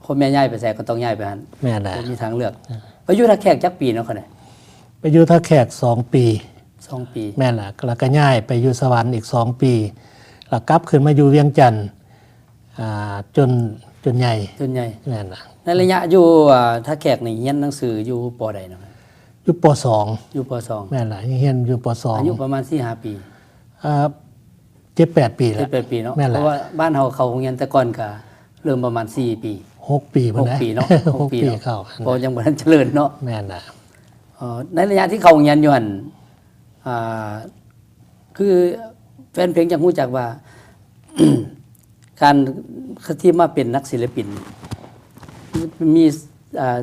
ພໍ່ແມ່ຍ້າຍໄປໃສກໍຕ້ອງຍ້າຍໄປຫັ້ນ. ແມ່ນແຫຼະ ບໍ່ມີທາງເລືອກ. ເອີ ໄປຢູ່ທ່າແຂກຈັກປີເນາະ? ໄປຢູ່ທ່າແຂກສອງປີ. ສອງປີ. ແມ່ນແຫຼະ ແລ້ວກໍຍ້າຍໄປຢູ່ສະຫວັນອີກສອງປີ ແລ້ວກັບຂຶ້ນມາຢູ່ວຽງຈັນ ອ່າ ຈົນ ຈົນໃຫຍ່ ຈົນໃຫຍ່. ແມ່ນລະ. ໃນໄລຍະຢູ່ ອ່າ ທ່າແຂກນີ້ຮຽນໜັງສືຢູ່ ປໍໃດເນາະ? ຢູ່ ປໍສອງ. ຢູ່ ປໍສອງ. ແມ່ນລະ ຮຽນຢູ່ ປໍສອງ ອາຍຸປະມານສີ່ຫ້າປີ. ອ່າ ເຈັດແປດປີແລ້ວ ເຈັດແປດປີເນາະ. ແມ່ນລະ ເພາະວ່າບ້ານເຮົາເຂົ້າໂຮງຮຽນແຕ່ກ່ອນກະເລີ່ມປະມານສີ່ປີ ຫົກປີພຸ້ນນະ ຫົກປີເນາະ ຫົກປີເນາະ ເຂົ້າ ເພາະຍັງບໍ່ທັນຈະເລີນເນາະ. ແມ່ນລະ. ເອີ ໃນໄລຍະທີ່ເຂົ້າໂຮງຮຽນຢູ່ຫັ້ນ ອ່າ ຄືແຟນເພງຢາກຮູ້ຈັກວ່າ ການທີ່ມາເປັນນັກສິລະປິນ ມີ ອ່າ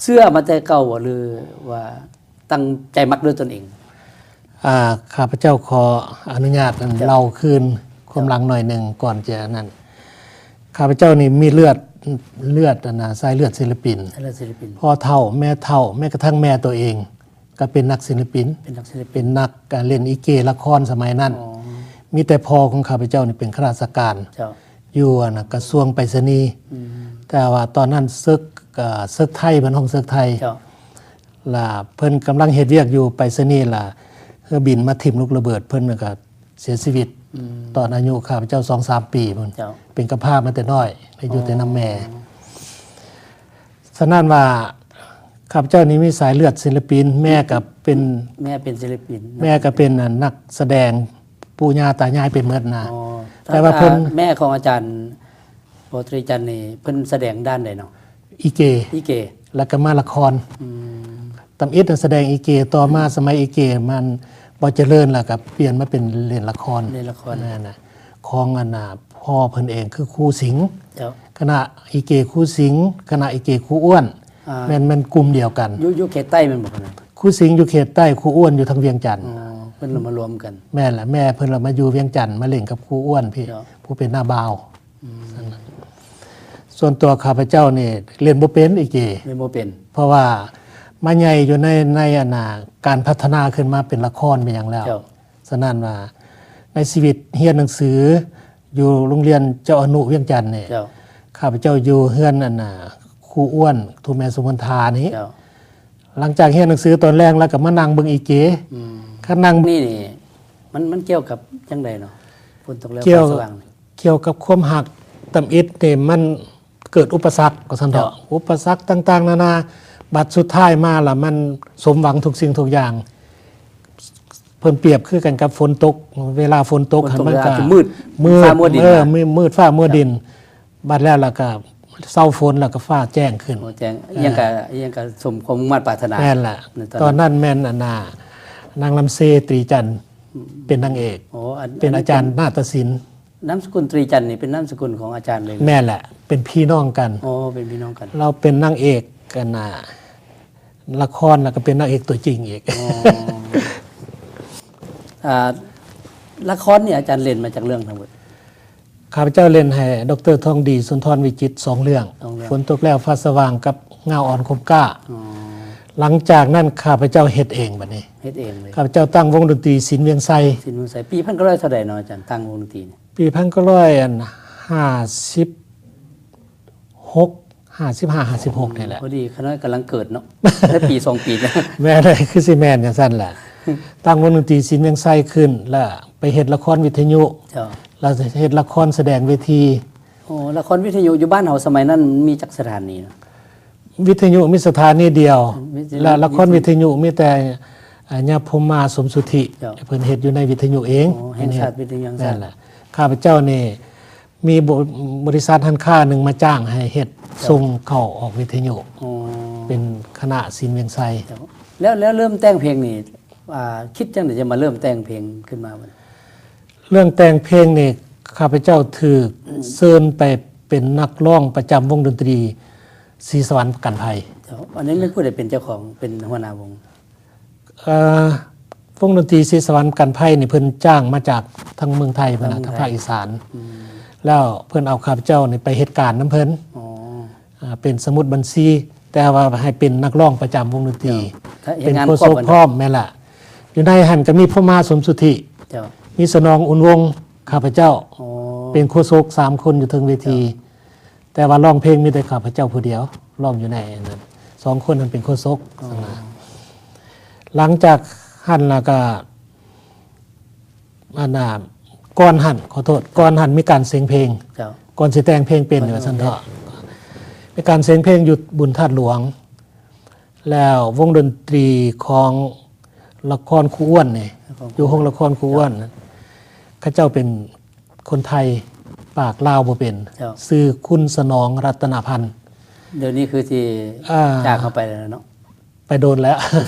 ເຊື່ອມາແຕ່ເກົ່າບໍ່ ຫຼືວ່າຕັ້ງໃຈມັກດ້ວຍຕົນເອງ? ອ່າ ຂ້າພະເຈົ້າຂໍອະນຸຍາດ ເຈົ້າ ເລົ່າຄືນຄວາມ ເຈົ້າ ຫຼັງໜ້ອຍໜຶ່ງ ກ່ອນຈະນັ້ນ. ຂ້າພະເຈົ້ານີ້ມີເລືອດ ເລືອດ ອັນນ່າ ສາຍເລືອດສິລະປິນ ສາຍເລືອດສິລະປິນ. ພໍ່ເຖົ້າ ແມ່ເຖົ້າ ແມ້ກະທັ້ງແມ່ໂຕເອງ ກໍເປັນນັກສິລະປິນ ເປັນນັກສິລະປິນ ເປັນນັກ ອ່າ ຫຼິ້ນລິເກລະຄອນສະໄໝນັ້ນ. ອໍ ມີແຕ່ພໍ່ຂອງຂ້າພະເຈົ້ານີ້ເປັນຂ້າລາຊະການ ເຈົ້າ ຢູ່ ອັນນ່າ ກະຊວງໄປສະນີ. ອືມ ແຕ່ວ່າຕອນນັ້ນເສິກ ເອີ ເສິກໄທ ເພິ່ນຮ້ອງເສິກໄທ. ເຈົ້າ ລະເພິ່ນກຳລັງເຮັດວຽກຢູ່ໄປສະນີ ລະເຮືອບິນມາຖິ້ມລູກລະເບີດ ເພິ່ນກໍ ເສຍຊີວິດ. ອືມ ຕອນອາຍຸຂ້າພະເຈົ້າສອງສາມປີພຸ້ນ. ເຈົ້າ ເປັນກຳພ້າມາແຕ່ນ້ອຍ ໄດ້ຢູ່ແຕ່ນຳແມ່. ອໍ ສະນັ້ນວ່າ ຂ້າພະເຈົ້ານີ້ມີສາຍເລືອດສິລະປິນ ແມ່ກໍເປັນ ແມ່ເປັນສິລະປິນ ແມ່ກໍເປັນ ອັນ ນັກສະແດງ ປູ່ຍ່າຕາຍາຍເປັນໝົດນະ. ອໍ ແຕ່ວ່າເພິ່ນ ແມ່ຂອງອາຈານ ບໍ່ ຕຣີຈັນນີ້ ເພິ່ນສະແດງດ້ານໃດເນາະ? ລິເກ ລິເກ ແລ້ວກໍມາລະຄອນ. ອືມ ທຳອິດສະແດງລິເກ ຕໍ່ມາສະໄໝລິເກມັນບໍ່ຈະເລີນ ແລ້ວກໍປ່ຽນມາເປັນຫຼິ້ນລະຄອນ ຫຼິ້ນລະຄອນ ນັ້ນນະ ຂອງ ອັນນ່າ ພໍ່ເພິ່ນເອງ ຄືຄູສິງ. ເຈົ້າ ຄະນະລິເກຄູສິງ ຄະນະລິເກຄູອ້ວນ ອ່າ ແມ່ນ ແມ່ນກຸ່ມດຽວກັນ. ຢູ່ ຢູ່ເຂດໃຕ້ແມ່ນບໍ່? ຄູສິງຢູ່ເຂດໃຕ້ ຄູອ້ວນຢູ່ທາງວຽງຈັນ. ອໍ ເພິ່ນລະມາລວມກັນ. ແມ່ນລະ ແມ່ເພິ່ນລະມາຢູ່ວຽງຈັນ ມາຫຼິ້ນກັບຄູອ້ວນພີ້ ເຈົ້າ ຜູ້ເປັນນ້າບ່າວ. ອືມ ສ່ວນຕົວຂ້າພະເຈົ້ານີ້ຫຼິ້ນບໍ່ເປັນລິເກ ຫຼິ້ນບໍ່ເປັນ ເພາະວ່າມາໃຫຍ່ຢູ່ໃນ ໃນ ອັນນ່າ ການພັດທະນາຂຶ້ນມາເປັນລະຄອນເປັນຫຍັງແລ້ວ. ເຈົ້າ ສະນັ້ນວ່າໃນຊີວິດຮຽນໜັງສືຢູ່ໂຮງຮຽນເຈົ້າອະນຸວຽງຈັນນີ້ ເຈົ້າ ຂ້າພະເຈົ້າຢູ່ເຮືອນ ອັນນ່າ ຄູອ້ວນ ຄູແມ່ສຸມົນທານີ້. ເຈົ້າ ຫຼັງຈາກຮຽນໜັງສືຕອນແລງແລ້ວກໍມານັ່ງເບິ່ງລິເກ. ອືມ ຄັນນັ່ງນີ້ນີ້ ມັນ ມັນກ່ຽວກັບຈັ່ງໃດເນາະ? ຝົນຕົກແລ້ວຟ້າສະຫວ່າງ ກ່ຽວກັບຄວາມຮັກ. ທຳອິດນີ້ມັນເກີດອຸປະສັກວ່າຊັ້ນເຖາະ ເຈົ້າ ອຸປະສັກຕ່າງໆນານາ ບັດສຸດທ້າຍມາລະມັນສົມຫວັງທຸກສິ່ງທຸກຢ່າງ. ເພິ່ນປຽບຄືກັນກັບຝົນຕົກ ເວລາຝົນຕົກຫັ້ນມັນກໍມືດ ມືດຟ້າມົວດິນ ເອີ ມືດຟ້າມົວດິນ. ບັດແລ້ວລະກະເຊົາຝົນ ລະກະຟ້າແຈ້ງຂຶ້ນ. ໂອ້ ແຈ້ງ ອີ່ຫຍັງກະ ອີ່ຫຍັງກະສົມຄວາມມຸ່ງມາດປາດຖະໜາ. ແມ່ນລະ ຕອນນັ້ນແມ່ນ ອັນນ່າ ນາງລຳເຊ ຕຣີຈັນ ເປັນນາງເອກ. ເປັນອາຈານນາດຕະສິນ. ນາມສະກຸນຕຣີຈັນນີ້ເປັນນາມສະກຸນຂອງອາຈານເລີຍ? ແມ່ນແຫຼະ ເປັນພີ່ນ້ອງກັນ. ອໍ ເປັນພີ່ນ້ອງກັນ. ລາວເປັນນາງເອກ ອັນນ່າ ລະຄອນ ແລ້ວກໍເປັນນາງເອກຕົວຈິງອີກ. ອໍ ອ່າ ລະຄອນນີ້ອາຈານຫຼິ້ນມາຈັກເລື່ອງທັງໝົດ? ຂ້າພະເຈົ້າຫຼິ້ນໃຫ້ ດຣ ທອງດີ ສຸນທອນວິຈິດ ສອງເລື່ອງ ສອງເລື່ອງ ຝົນຕົກແລ້ວຟ້າສະຫວ່າງ ກັບງາວອ່ອນຄົມກ້າ. ອໍ ຫຼັງຈາກນັ້ນຂ້າພະເຈົ້າເຮັດເອງບັດນີ້ ເຮັດເອງເລີຍ. ຂ້າພະເຈົ້າຕັ້ງວົງດົນຕີສິນວຽງໄຊ. ສິນວຽງໄຊ ປີພັນເກົ້າຮ້ອຍເທົ່າໃດເນາະອາຈານ ຕັ້ງວົງດົນຕີນີ້? ປີພັນເກົ້າຮ້ອຍຫ້າສິບຫົກ ຫ້າສິບຫ້າ ຫ້າສິບຫົກນີ້ແຫຼະ. ພໍດີຂ້ານ້ອຍກຳລັງເກີດເນາະ ໄດ້ປີສອງປີ. ແມ່ນເລີຍ ຄືຊິແມ່ນຈັ່ງຊັ້ນແຫຼະ. ຕັ້ງວົງດົນຕີສິນວຽງໄຊຂຶ້ນ ແລ້ວໄປເຮັດລະຄອນວິທະຍຸ. ເຈົ້າ ແລ້ວເຮັດລະຄອນສະແດງເວທີ. ໂອ້ ລະຄອນວິທະຍຸຢູ່ບ້ານເຮົາສະໄໝນັ້ນມີຈັກສະຖານີ? ວິທະຍຸມີສະຖານີດຽວ ແລະ ລະຄອນວິທະຍຸມີແຕ່ ຍາພົມມາ ສົມສຸທິ. ເຈົ້າ ເພິ່ນເຮັດຢູ່ໃນວິທະຍຸເອງ. ອໍ ແຫ່ງຊາດວິທະຍຸແຫ່ງຊາດ. ແມ່ນແຫຼະ. ຂ້າພະເຈົ້ານີ້ ມີບໍ ບໍລິສັດຮ້ານຄ້າໜຶ່ງມາຈ້າງໃຫ້ເຮັດ ເຈົ້າ ສົ່ງເຂົ້າອອກວິທະຍຸ. ອໍ ເປັນຄະນະສິນວຽງໄຊ. ເຈົ້າ ແລ້ວ ແລ້ວເລີ່ມແຕ່ງເພງນີ້ ອ່າ ຄິດຈັ່ງໃດຈະມາເລີ່ມແຕ່ງເພງຂຶ້ນມາ? ເລື່ອງແຕ່ງເພງນີ້ ຂ້າພະເຈົ້າຖືກເຊີນໄປ ປັນນັກຮ້ອງປະຈຳວົງດົນຕີສີສະຫວັນປະກັນໄພ. ເຈົ້າ ອັນນີ້ແມ່ນຜູ້ໃດເປັນເຈົ້າຂອງ ເປັນຫົວໜ້າວົງ? ເອີ ວົງດົນຕີສີສະຫວັນປະກັນໄພນີ້ ເພິ່ນຈ້າງມາຈາກທາງເມືອງໄທພຸ້ນນະ ທາງພາກອີສານ. ອືມ ແລ້ວເພິ່ນເອົາຂ້າພະເຈົ້ານີ້ໄປເຮັດການນຳເພິ່ນ. ອໍ ອ່າ ເປັນສະໝຸດບັນຊີ ແຕ່ວ່າໃຫ້ເປັນນັກຮ້ອງປະຈຳວົງດົນຕີ ເປັນໂຄສົກພ້ອມ. ແມ່ນລະ ຢູ່ໃນຫັ້ນກໍມີພົມມາ ສົມສຸດທິ ເຈົ້າ ມີສະໜອງ ອຸ່ນວົງ ຂ້າພະເຈົ້າ ອໍ ເປັນໂຄສົກສາມຄົນຢູ່ເທິງເວທີ. ເຈົ້າ ແຕ່ວ່າຮ້ອງເພງມີແຕ່ຂ້າພະເຈົ້າຜູ້ດຽວ ຮ້ອງຢູ່ໃນນັ້ນ ສອງຄົນຫັ້ນເປັນໂຄສົກ. ອໍ ຊັ້ນນະ ຫຼັງຈາກຫັ້ນລະກະ ອັນນ່າ ກ່ອນຫັ້ນ ຂໍໂທດ ກ່ອນຫັ້ນມີການເສັງເພງ. ເຈົ້າ ກ່ອນຊິແຕ່ງເພງເປັນ ວ່າຊັ້ນເຖາະ ມີການເສັງເພງຢູ່ບຸນທາດຫຼວງ ແລ້ວວົງດົນຕີຂອງລະຄອນຄູອ້ວນນີ້ ຢູ່ໂຮງລະຄອນຄູອ້ວນ ເຂົາເຈົ້າເປັນຄົນໄທ ປາກລາວບໍ່ເປັນ ເຈົ້າ ຊື່ຄຸນສະໜອງ ລັດຕະນະພັນ. ດຽວນີ້ຄືຊິ ອ່າ ຈາກເຮົາໄປແລ້ວເນາະ? ໄປໂດນແລ້ວ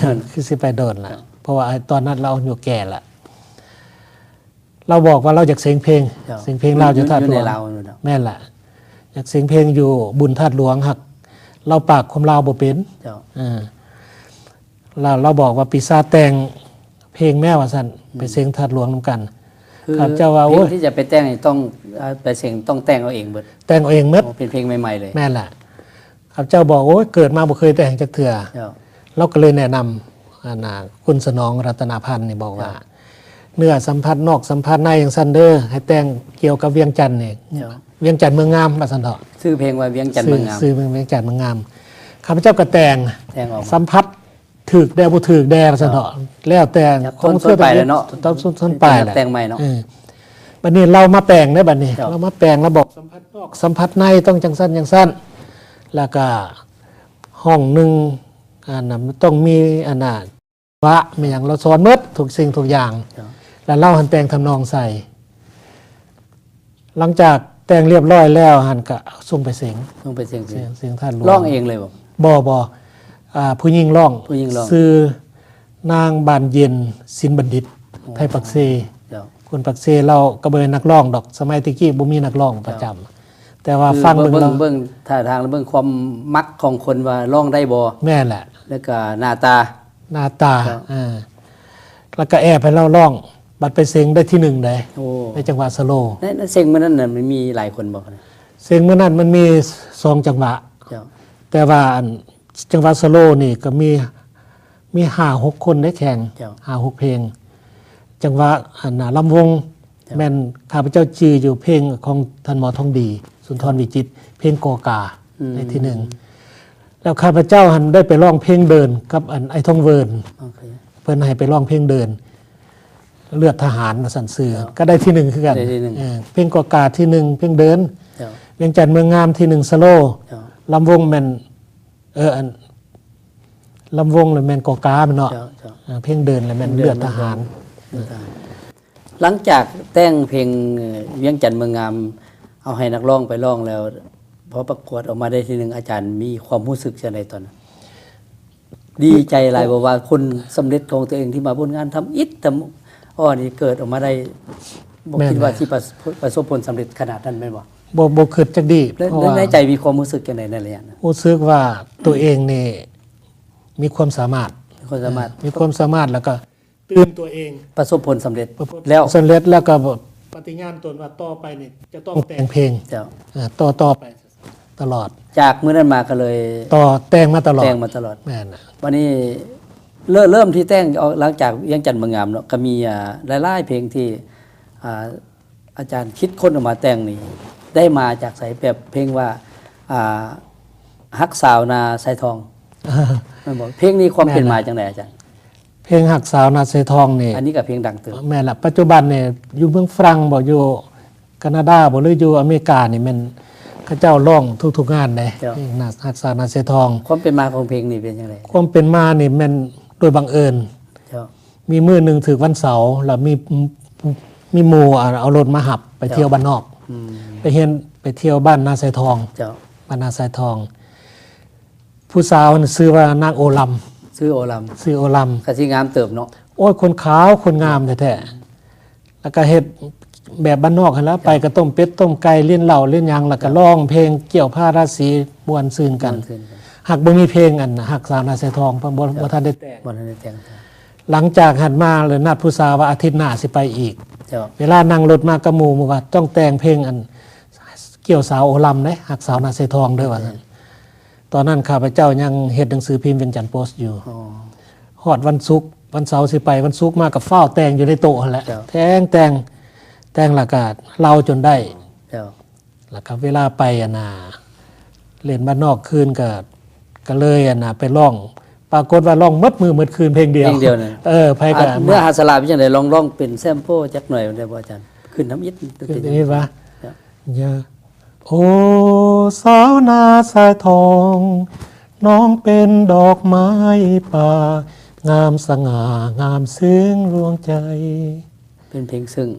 ຄືຊິໄປໂດນແລ້ວ ເພາະວ່າຕອນນັ້ນລາວອາຍຸແກ່ລະ. ລາວບອກວ່າລາວຢາກເສັງເພງ ເຈົ້າ ເສັງເພງລາວຢູ່ທາດຫຼວງ. ແມ່ນລະ ຢາກເສັງເພງຢູ່ບຸນທາດຫຼວງ ຫາກລາວປາກຄວາມລາວບໍ່ເປັນ. ເຈົ້າ ເອີ ລາວ ລາວບອກວ່າ ປີຊາດແຕ່ງເພງແມ້ ວ່າຊັ້ນ. ອືມ ໄປເສັງທາດຫຼວງນຳກັນ. ຄືຂ້າພະເຈົ້າວ່າ ໂອ້ຍ ເພງທີ່ຈະໄປແຕ່ງນີ້ຕ້ອງ ເອີ ໄປເສັງ ຕ້ອງແຕ່ງເອົາເອງເບິດ? ແຕ່ງເອົາເອງໝົດ. ໂອ້ ເປັນເພງໃໝ່ໆເລີຍ? ແມ່ນລະ. ຂ້າພະເຈົ້າບອກ ໂອ້ຍ ເກີດມາບໍ່ເຄີຍແຕ່ງຈັກເທື່ອ. ເຈົ້າ ລາວກໍເລີຍແນະນຳ ອັນນ່າ ຄຸນສະໜອງ ລັດຕະນະພັນນີ້ ບອກວ່າ ເຈົ້າ ເນື້ອສຳຜັດນອກສຳຜັດໃນຈັ່ງຊັ້ນເດີ ໃຫ້ແຕ່ງກ່ຽວກັບວຽງຈັນນີ້. ເຈົ້າ ວຽງຈັນເມືອງງາມ ວ່າຊັ້ນເຖາະ. ຊື່ເພງວ່າວຽງຈັນເມືອງງາມ. ຊື່ ຊື່ເມືອງ ວຽງຈັນເມືອງງາມ. ຂ້າພະເຈົ້າກໍແຕ່ງ ແຕ່ງອອກມາ ສຳຜັດຖືກແດ່ບໍ່ຖືກແດ່ ວ່າຊັ້ນເຖາະ. ເຈົ້າ ແລ້ວແຕ່ ຂອງຄົນທົ່ວໄປແຫຼະເນາະ ຕ້ອງຄົນທົ່ວໄປແຫຼະ ແຕ່ງໃໝ່ເນາະ. ເອີ ບັດນີ້ລາວມາແປງເດ້ ບັດນີ້ ເຈົ້າ ລາວມາແປງ ລາວບອກສຳຜັດນອກສຳຜັດໃນຕ້ອງຈັ່ງຊັ້ນຈັ່ງຊັ້ນ ແລ້ວກໍຫ້ອງໜຶ່ງ ອັນນັ້ນຕ້ອງມີ ອັນນ່າ ວະ ມີຫຍັງ ລາວສອນໝົດທຸກສິ່ງທຸກຢ່າງ. ເຈົ້າ ແລ້ວລາວຫັ້ນແຕ່ງທຳນອງໃສ່. ຫຼັງຈາກແຕ່ງລຽບລ້ອຍແລ້ວຫັ້ນ ກໍສົ່ງໄປເສັງ ສົ່ງໄປເສັງ ເສັງ ເສັງທາດຫຼວງ. ຮ້ອງເອງເລີຍບໍ່? ບໍ່ ບໍ່ ອ່າ ຜູ້ຍິງຮ້ອງ ຜູ້ຍິງຮ້ອງ ຊື່ນາງ ບານເຢັນ ສິນບັນດິດ. ອໍ ໄທປາກເຊ. ເຈົ້າ ຄົນປາກເຊ. ລາວກໍບໍ່ແມ່ນນັກຮ້ອງດອກ ສະໄໝແຕ່ກີ້ບໍ່ມີນັກຮ້ອງປະຈຳ. ເຈົ້າ ແຕ່ວ່າ ຄື ຟັງເບິ່ງ ເບິ່ງ ເບິ່ງ ເບິ່ງທ່າທາງ ເບິ່ງຄວາມມັກຂອງຄົນວ່າຮ້ອງໄດ້ບໍ່. ແມ່ນແຫຼະ. ແລ້ວກໍໜ້າຕາ ໜ້າຕາ. ເຈົ້າ ເອີ ແລ້ວກໍແອບໃຫ້ລາວຮ້ອງ ບັດໄປເສັງໄດ້ທີໜຶ່ງເດ້. ໂອ້ ໃນຈັງຫວະສະໂລ. ໃນ ໃນເສັງມື້ນັ້ນນະ ມັນມີຫຼາຍຄົນບໍ່? ເສັງມື້ນັ້ນມັນມີສອງຈັງຫວະ. ເຈົ້າ ແຕ່ວ່າອັນ ຈັງຫວະສະໂລນີ້ກໍມີ ມີຫ້າຫົກຄົນໄດ້ແຂ່ງ. ເຈົ້າ ຫ້າຫົກເພງ. ຈັງຫວະ ອັນນ່າ ລຳວົງ. ເຈົ້າ ແມ່ນຂ້າພະເຈົ້າຈື່ຢູ່ເພງຂອງທ່ານໝໍທອງດີ ສຸນທອນ ເຈົ້າ ວິຈິດ ເພງກໍກາ. ອືມ ໄດ້ທີໜຶ່ງ. ແລ້ວຂ້າພະເຈົ້າຫັ້ນໄດ້ໄປຮ້ອງເພງເດີນກັບອັນ ອ້າຍທອງເວີນ. ໂອເຄ ເພິ່ນໃຫ້ໄປຮ້ອງເພງເດີນ ເລືອດທະຫານ ວ່າຊັ້ນຊື່. ເຈົ້າ ກໍໄດ້ທີໜຶ່ງຄືກັນ. ໄດ້ທີໜຶ່ງ. ເອີ ເພງກໍກາທີໜຶ່ງ ເພງເດີນ. ເຈົ້າ ວຽງຈັນເມືອງງາມທີໜຶ່ງ ສະໂລ. ເຈົ້າ ລຳວົງແມ່ນ ເອີ ອັນ ລຳວົງລະແມ່ນກໍກາແມ່ນເນາະ. ເຈົ້າ ເຈົ້າ ເອີ ເພງເດີນລະແມ່ນເລືອດທະຫານ. ເລືອດທະຫານ. ຫຼັງຈາກແຕ່ງເພງ ເອີ ວຽງຈັນເມືອງງາມ ເອົາໃຫ້ນັກຮ້ອງໄປຮ້ອງແລ້ວ ພໍປະກວດອອກມາໄດ້ທີໜຶ່ງ ອາຈານມີຄວາມຮູ້ສຶກຈັ່ງໃດຕອນນັ້ນ? ດີໃຈຫຼາຍບໍ່ວ່າຜົນສຳເລັດຂອງຕົວເອງທີ່ມາຜົນງານທຳອິດທຳອໍນີ້ເກີດອອກມາໄດ້ ບໍ່ຄິດວ່າ ແມ່ນແຫຼະ ຊິປະ ປະສົບຜົນສຳເລັດຂະໜາດນັ້ນແມ່ນບໍ່? ບໍ່ ບໍ່ຄິດຈັກດີ້. ແລະ ເພາະວ່າ ໃນໃຈມີຄວາມຮູ້ສຶກຈັ່ງໃດໃນໄລຍະນັ້ນ? ຮູ້ສຶກວ່າຕົວເອງນີ້ມີຄວາມສາມາດ. ມີຄວາມສາມາດ. ເອີ ມີຄວາມສາມາດ ແລ້ວກໍຕື່ມຕົວເອງ. ປະສົບຜົນສຳເລັດ ປະສົບຜົນ ແລ້ວ ສຳເລັດ ແລ້ວກໍປະຕິຍານຕົນວ່າຕໍ່ໄປນີ້ຈະຕ້ອງແຕ່ງເພງ. ເຈົ້າ ເອີ ຕໍ່ ຕໍ່ໄປຕະຫຼອດ. ຈາກມື້ນັ້ນມາກໍເລີຍ ຕໍ່ແຕ່ງມາຕະຫຼອດ. ແຕ່ງມາຕະຫຼອດ. ແມ່ນ. ບັດນີ້ເລີ່ມ ເລີ່ມທີ່ແຕ່ງອອກ ຫຼັງຈາກວຽງຈັນເມືອງງາມເນາະ ກໍມີ ອ່າ ຫຼາຍໆເພງທີ່ ອ່າ ອາຈານຄິດຄົ້ນອອກມາແຕ່ງນີ້ ໄດ້ມາຈາກໃສ? ແບບເພງວ່າ ອ່າ ຮັກສາວນາຊາຍທອງ ແມ່ນບໍ່? ເພງນີ້ຄວາມເປັນມາຈັ່ງໃດອາຈານ? ເພງຮັກສາວນາຊາຍທອງນີ້ ອັນນີ້ກໍເພງດັງເຕີບ. ແມ່ນລະ ປັດຈຸບັນນີ້ຢູ່ເມືອງຝຣັ່ງບໍ່ ຢູ່ການາດາບໍ່ ຫຼືຢູ່ອາເມລິການີ້ ແມ່ນເຂົາເຈົ້າຮ້ອງທຸກໆງານເດ້. ເຈົ້າ ເພງນາ ຮັກສາວນາຊາຍທອງ. ຄວາມເປັນມາຂອງເພງນີ້ເປັນຈັ່ງໃດ? ຄວາມເປັນມານີ້ແມ່ນໂດຍບັງເອີນ. ເຈົ້າ ມີມື້ໜຶ່ງຖືກວັນເສົາ ແລ້ວມີ ມີໝູ່ ອາ ເອົາລົດມາຮັບໄປ ເຈົ້າ ທ່ຽວບ້ານນອກ. ອືມ ໄປຮຽນ ໄປທ່ຽວບ້ານນາຊາຍທອງ. ເຈົ້າ ບ້ານນາຊາຍທອງ. ຜູ້ສາວນັ້ນຊື່ວ່ານາງໂອລຳ. ຊື່ໂອລຳ. ຊື່ໂອລຳ. ກໍຊິງາມເຕີບເນາະ. ໂອ້ຍ ຄົນຂາວ ຄົນງາມແທ້ໆ. ແລ້ວກໍເຮັດ ແບບບ້ານນອກຫັ້ນລະ ເຈົ້າ ໄປກໍຕົ້ມເປັດຕົ້ມໄກ່ ຫຼິ້ນເຫຼົ້າຫຼິ້ນຫຍັງ ແລ້ວກໍ ເຈົ້າ ຮ້ອງເພງກ່ຽວພາລາສີ ມ່ວນຊື່ນກັນ ມ່ວນຊື່ນກັນ ຫາກບໍ່ມີເພງອັນຮັກສາວນາຊາຍທອງ ເພິ່ນບໍ່ ເຈົ້າ ບໍ່ທັນໄດ້ແຕ່ງ ບໍ່ທັນໄດ້ແຕ່ງ. ຫຼັງຈາກຫັ້ນມາ ແລ້ວນັດຜູ້ສາວວ່າອາທິດໜ້າຊິໄປອີກ ເຈົ້າ ເວລານັ່ງລົດມາກັບໝູ່ ໝູ່ວ່າຕ້ອງແຕ່ງເພງອັນກ່ຽວສາວໂອລຳເດ້ ຮັກສາວນາຊາຍທອງເດີວ່າຊັ້ນ. ຕອນນັ້ນຂ້າພະເຈົ້າຍັງເຮັດໜັງສືພິມວຽງຈັນໂປສຢູ່ ຮອດວັນສຸກ ວັນເສົາຊິໄປ ວັນສຸກມາກໍຟ້າວແຕ່ງຢູ່ໃນໂຕະຫັ້ນແຫຼະ ເຈົ້າ ແຕ່ງ ແຕ່ງ ແຕ່ງແລ້ວກໍເລົ່າຈົນໄດ້ ເຈົ້າ ແລ້ວກໍເວລາໄປອັນນ່າ ເລ່ນບ້ານນອກຄືນກໍ ກໍເລີຍອັນນ່າ ໄປຮ້ອງ ປາກົດວ່າຮ້ອງໝົດມື້ໝົດຄືນເພງດຽວ ເພງດຽວນັ້ນ ເອີ ໃຜກໍ ເນື້ອຫາສາລະເປັນຈັ່ງໃດ? ລອງ ລອງເປັນແຊມໂປຈັກໜ່ອຍໄດ້ບໍ່ອາຈານ? ຂຶ້ນທຳອິດ ຄືເປັນຫຍັງວະ? ເຈົ້າ ໂອ້ ສາວນາຊາຍທອງ ນ້ອງເປັນດອກໄມ້ປ່າ ງາມສະຫງ່າງາມເຊິ່ງລວງໃຈ. ເປັນເພງເຊິ່ງ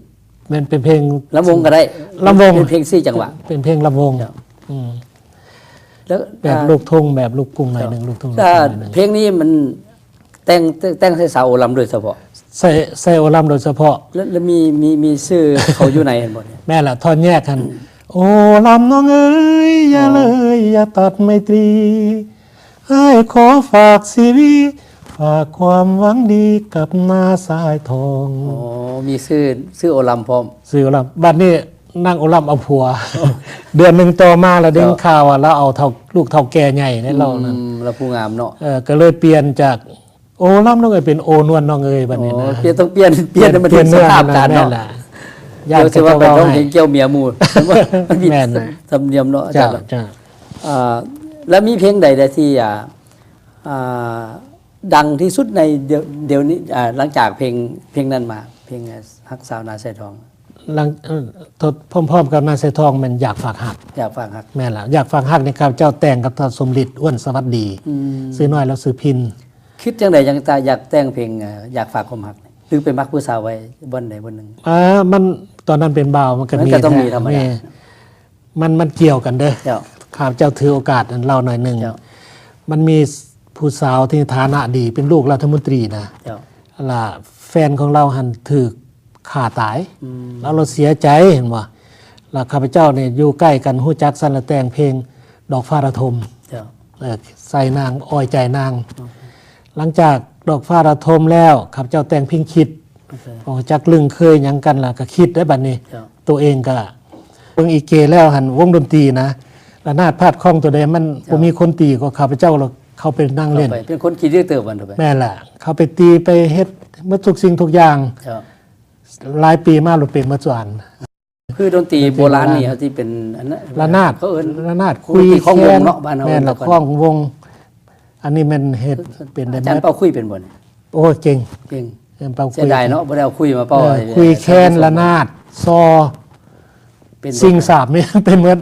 ແມ່ນເປັນເພງ ລຳວົງກໍໄດ້ ລຳວົງ ເປັນເພງສີ່ຈັງຫວະ ເປັນເພງລຳວົງ ເຈົ້າ ອືມ ແລ້ວ ແບບ ອ່າ ລູກທຸ່ງ ແບບລູກກຸງໜ້ອຍໜຶ່ງ ເຈົ້າ ລູກທຸ່ງ ອ່າ ລູກທຸ່ງໜ້ອຍໜຶ່ງ ເພງນີ້ມັນ ແຕ່ງ ແຕ່ງໃສ່ສາວໂອລຳໂດຍສະເພາະ ໃສ່ ໃສ່ໂອລຳໂດຍສະເພາະ ແລ້ວ ແລ້ວມີ ມີ ມີຊື່ເຂົາຢູ່ໃນຫັ້ນບໍ່? ແມ່ນລະ ທ່ອນແຍກຫັ້ນ ໂອລຳນ້ອງເອີຍ ຢ່າເລີຍ ຢ່າຕັດໄມຕີ ອ້າຍຂໍຝາກຊີວິດ ຝາກຄວາມຫວັງດີກັບນາຊາຍທອງ. ອໍ ມີຊື່ ຊື່ໂອລຳພ້ອມ ຊື່ໂອລຳ ບັດນີ້ນາງໂອລຳເອົາຜົວ ເດືອນໜຶ່ງຕໍ່ມາລະໄດ້ຍິນຂ່າວວ່າລາວເອົາເຖົ້າ ລູກເຖົ້າແກ່ໃຫຍ່ໃນລາວນັ້ນ ລາວຜູ້ງາມເນາະ ເອີ ກໍເລີຍປ່ຽນຈາກ ໂອລຳນ້ອງເອີຍ ເປັນໂອນວນນ້ອງເອີຍ ບັດນີ້ນະ ປ່ຽນ ຕ້ອງປ່ຽນ ປ່ຽນໃຫ້ມັນຖືກສະພາບການເນາະ ແມ່ນລະ ຢ້ານເຂົາເຈົ້າເວົ້າໃຫ້ ເຈົ້າເມຍໝູ່ ມັນຜິດ ແມ່ນນະ ທຳນຽມເນາະ ແມ່ນລະ ເຈົ້າ ເຈົ້າ ອ່າ ແລ້ວມີເພງໃດແດ່ທີ່ ອ່າ ອ່າ ດັງທີ່ສຸດໃນດຽວ ດຽວນີ້ ອ່າ ຫຼັງຈາກເພງ ເພງນັ້ນມາ ເພງຮັກສາວນາຊາຍທອງ? ຫຼັງ ເອີ ພ້ອມໆກັບນາຊາຍທອງແມ່ນຢາກຝາກຮັກ ຢາກຝາກຮັກ ແມ່ນລະ ຢາກຝາກຮັກນີ້ຂ້າພະເຈົ້າແຕ່ງກັບທ້າວສົມລິດ ອ້ວນສະຫວັດດີ ອືມ ຊື່ນ້ອຍລາວຊື່ພິນ. ຄິດຈັ່ງໃດຈັ່ງຢາກແຕ່ງເພງ ເອີ ຢາກຝາກຄວາມຮັກ ຫຼືໄປມັກຜູ້ສາວໄວ້ບ່ອນໃດບ່ອນໜຶ່ງ? ອ່າ ມັນ ຕອນນັ້ນເປັນບ່າວ ມັນກໍມີ ມັນກໍຕ້ອງມີທຳມະດາ ມີ ມັນ ມັນກ່ຽວກັນເດີ ເຈົ້າ ຂ້າພະເຈົ້າຖືໂອກາດອັນເລົ່າໜ້ອຍໜຶ່ງ ເຈົ້າ ມັນມີຜູ້ສາວທີ່ຖານະດີ ເປັນລູກລັດຖະມົນຕີນະ ເຈົ້າ ລະແຟນຂອງລາວຫັ້ນຖືກຂ້າຕາຍ ອືມ ລາວ ລາວເສຍໃຈ ເຫັນບໍ່ ລະຂ້າພະເຈົ້ານີ້ຢູ່ໃກ້ກັນ ຮູ້ຈັກຊັ້ນລະແຕ່ງເພງດອກຟ້າລະທົມ ເຈົ້າ ເອີ ໃສ່ນາງ ອ້ອຍໃຈນາງ ອືມ ຫຼັງຈາກດອກຟ້າລະທົມແລ້ວ ຂ້າພະເຈົ້າແຕ່ງເພງຄິດ ໂອເຄ ເພາະຈັກລຶ້ງເຄີຍຫຍັງກັນລະກໍຄິດໄດ້ບັດນີ້ ເຈົ້າ ໂຕເອງກໍເບິ່ງອີເກແລ້ວຫັ້ນ ວົງດົນຕີນະ ລະນາດພາດຄອງໂຕໃດມັນ ເຈົ້າ ບໍ່ມີຄົນຕີກໍຂ້າພະເຈົ້າລະເຂົ້າໄປນັ່ງຫຼິ້ນ ເຂົ້າໄປ ເປັນຄົນຂີ້ດື້ເຕີບ ວ່າຊັ້ນເຖາະ ແມ່ນລະ ເຂົ້າໄປຕີໄປເຮັດໝົດທຸກສິ່ງທຸກຢ່າງ ເຈົ້າ ຫຼາຍປີມາລະເປັນໝົດສຸອັນ ຄືດົນຕີໂບລານນີ້ ເຂົາຊິເປັນອັນນັ້ນ ລະນາດ ເຂົາເອີ້ນລະນາດ ຄຸຍ ຂອງວົງເນາະ ບ້ານເຮົາ ແມ່ນລະ ຂອງວົງ ອັນນີ້ແມ່ນເຮັດເປັນໄດ້ ອາຈານເປົ່າຄຸຍເປັນບໍ່ນີ້? ໂອ້ ເກັ່ງ ເກັ່ງ ເອີ ເປົ່າຄຸຍ ເສຍດາຍເນາະ ບໍ່ໄດ້ເອົາຄຸຍມາເປົ່າ ເອີ ຄຸຍ ແຄນ ລະນາດ ຊໍ ເປັນ ຊິງສາບນີ້ເປັນໝົດ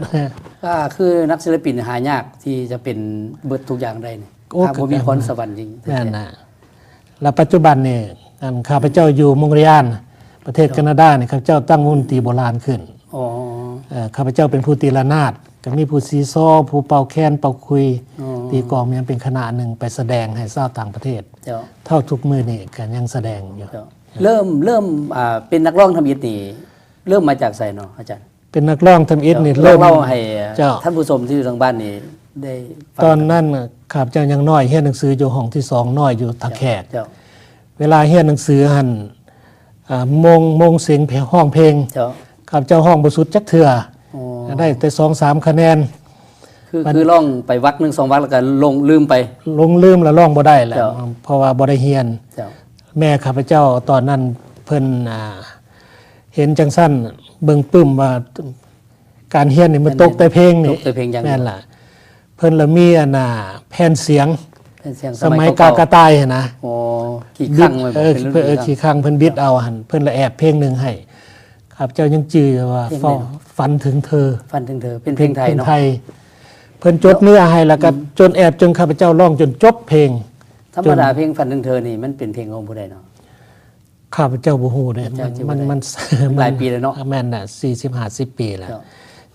ກໍຄືນັກສິລະປິນຫາຍາກທີ່ຈະເປັນເບິດທຸກຢ່າງໄດ້ນີ້ ໂອ້ ຖ້າບໍ່ມີພອນສະຫວັນຈິງ ແມ່ນນະ ແລະປັດຈຸບັນນີ້ ອັນຂ້າພະເຈົ້າຢູ່ມົງເຣຍນ ປະເທດການາດານີ້ ຂ້າພະເຈົ້າຕັ້ງວົງດົນຕີໂບລານຂຶ້ນ ອໍ ເອີ ຂ້າພະເຈົ້າເປັນຜູ້ຕີລະນາດ ກໍມີຜູ້ຊີຊໍ ຜູ້ເປົ່າແຄນ ເປົ່າຄຸຍ ອໍ ຕີກອງ ມີຫຍັງເປັນຄະນະໜຶ່ງໄປສະແດງໃຫ້ຊາວຕ່າງປະເທດ ເຈົ້າ ເທົ່າທຸກມື້ນີ້ກໍຍັງສະແດງຢູ່ ເຈົ້າ ເລີ່ມ ເລີ່ມ ອ່າ ເປັນນັກຮ້ອງທຳອິດນີ້ ເລີ່ມມາຈາກໃສເນາະອາຈານ? ເປັນນັກຮ້ອງທຳອິດນີ້ ເຈົ້າ ເລີ່ມ ເລົ່າໃຫ້ ເຈົ້າ ທ່ານຜູ້ຊົມທີ່ຢູ່ທາງບ້ານນີ້ໄດ້ຟັງ ຕອນນັ້ນຂ້າພະເຈົ້າຍັງນ້ອຍ ຮຽນໜັງສືຢູ່ຫ້ອງທີສອງ ນ້ອຍຢູ່ທ່າແຂກ ເຈົ້າ ເວລາຮຽນໜັງສືຫັ້ນ ອ່າ ໂມງ ໂມງເສັງຮ້ອງເພງ ເຈົ້າ ຂ້າພະເຈົ້າຮ້ອງບໍ່ສຸດຈັກເທື່ອ ອໍ ໄດ້ແຕ່ສອງສາມຄະແນນ ຄື ຄືຮ້ອງໄປວັກໜຶ່ງສອງວັກ ແລ້ວກໍຫຼົງລືມໄປ ຫຼົງລືມແລ້ວຮ້ອງບໍ່ໄດ້ແລ້ວ ເຈົ້າ ເພາະວ່າບໍ່ໄດ້ຮຽນ ເຈົ້າ ແມ່ຂ້າພະເຈົ້າຕອນນັ້ນເພິ່ນ ອ່າ ເຫັນຈັ່ງຊັ້ນ ເບິ່ງປຶ້ມວ່າການຮຽນນີ້ມັນຕົກແຕ່ເພງນີ້ ຕົກແຕ່ເພງຢ່າງດຽວ ແມ່ນລະ ເພິ່ນລະມີອັນນ່າແຜ່ນສຽງ ແຜ່ນສຽງສະໄໝ ສະໄໝກາກະຕ່າຍຫັ້ນນະ ອໍ ຂີ້ຄັງ ເອີ ເປັນລຸ້ນ ເອີ ຂີ້ຄັງ ເພິ່ນບິດເອົາຫັ້ນ ເພິ່ນລະແອບເພງໜຶ່ງໃຫ້ ຂ້າພະເຈົ້າຍັງຈື່ວ່າ ເພງໃດເນາະ? ຝັນເຖິງເທີ ຝັນເຖິງເທີ ເປັນເພງໄທເນາະ ເພງໄທ ເພິ່ນຈົດເນື້ອໃຫ້ ແລ້ວກໍ ອືມ ຈົນແອບຈົນຂ້າພະເຈົ້າຮ້ອງຈົນຈົບເພງ ທຳມະດາເພງຝັນເຖິງເທີນີ້ມັນເປັນເພງຂອງຜູ້ໃດເນາະ? ຂ້າພະເຈົ້າບໍ່ຮູ້ເດ້ ມັນ ມັນ ມັນຫຼາຍປີແລ້ວເນາະ ແມ່ນນະ ສີ່ສິບ ຫ້າສິບປີແລ້ວ ເຈົ້າ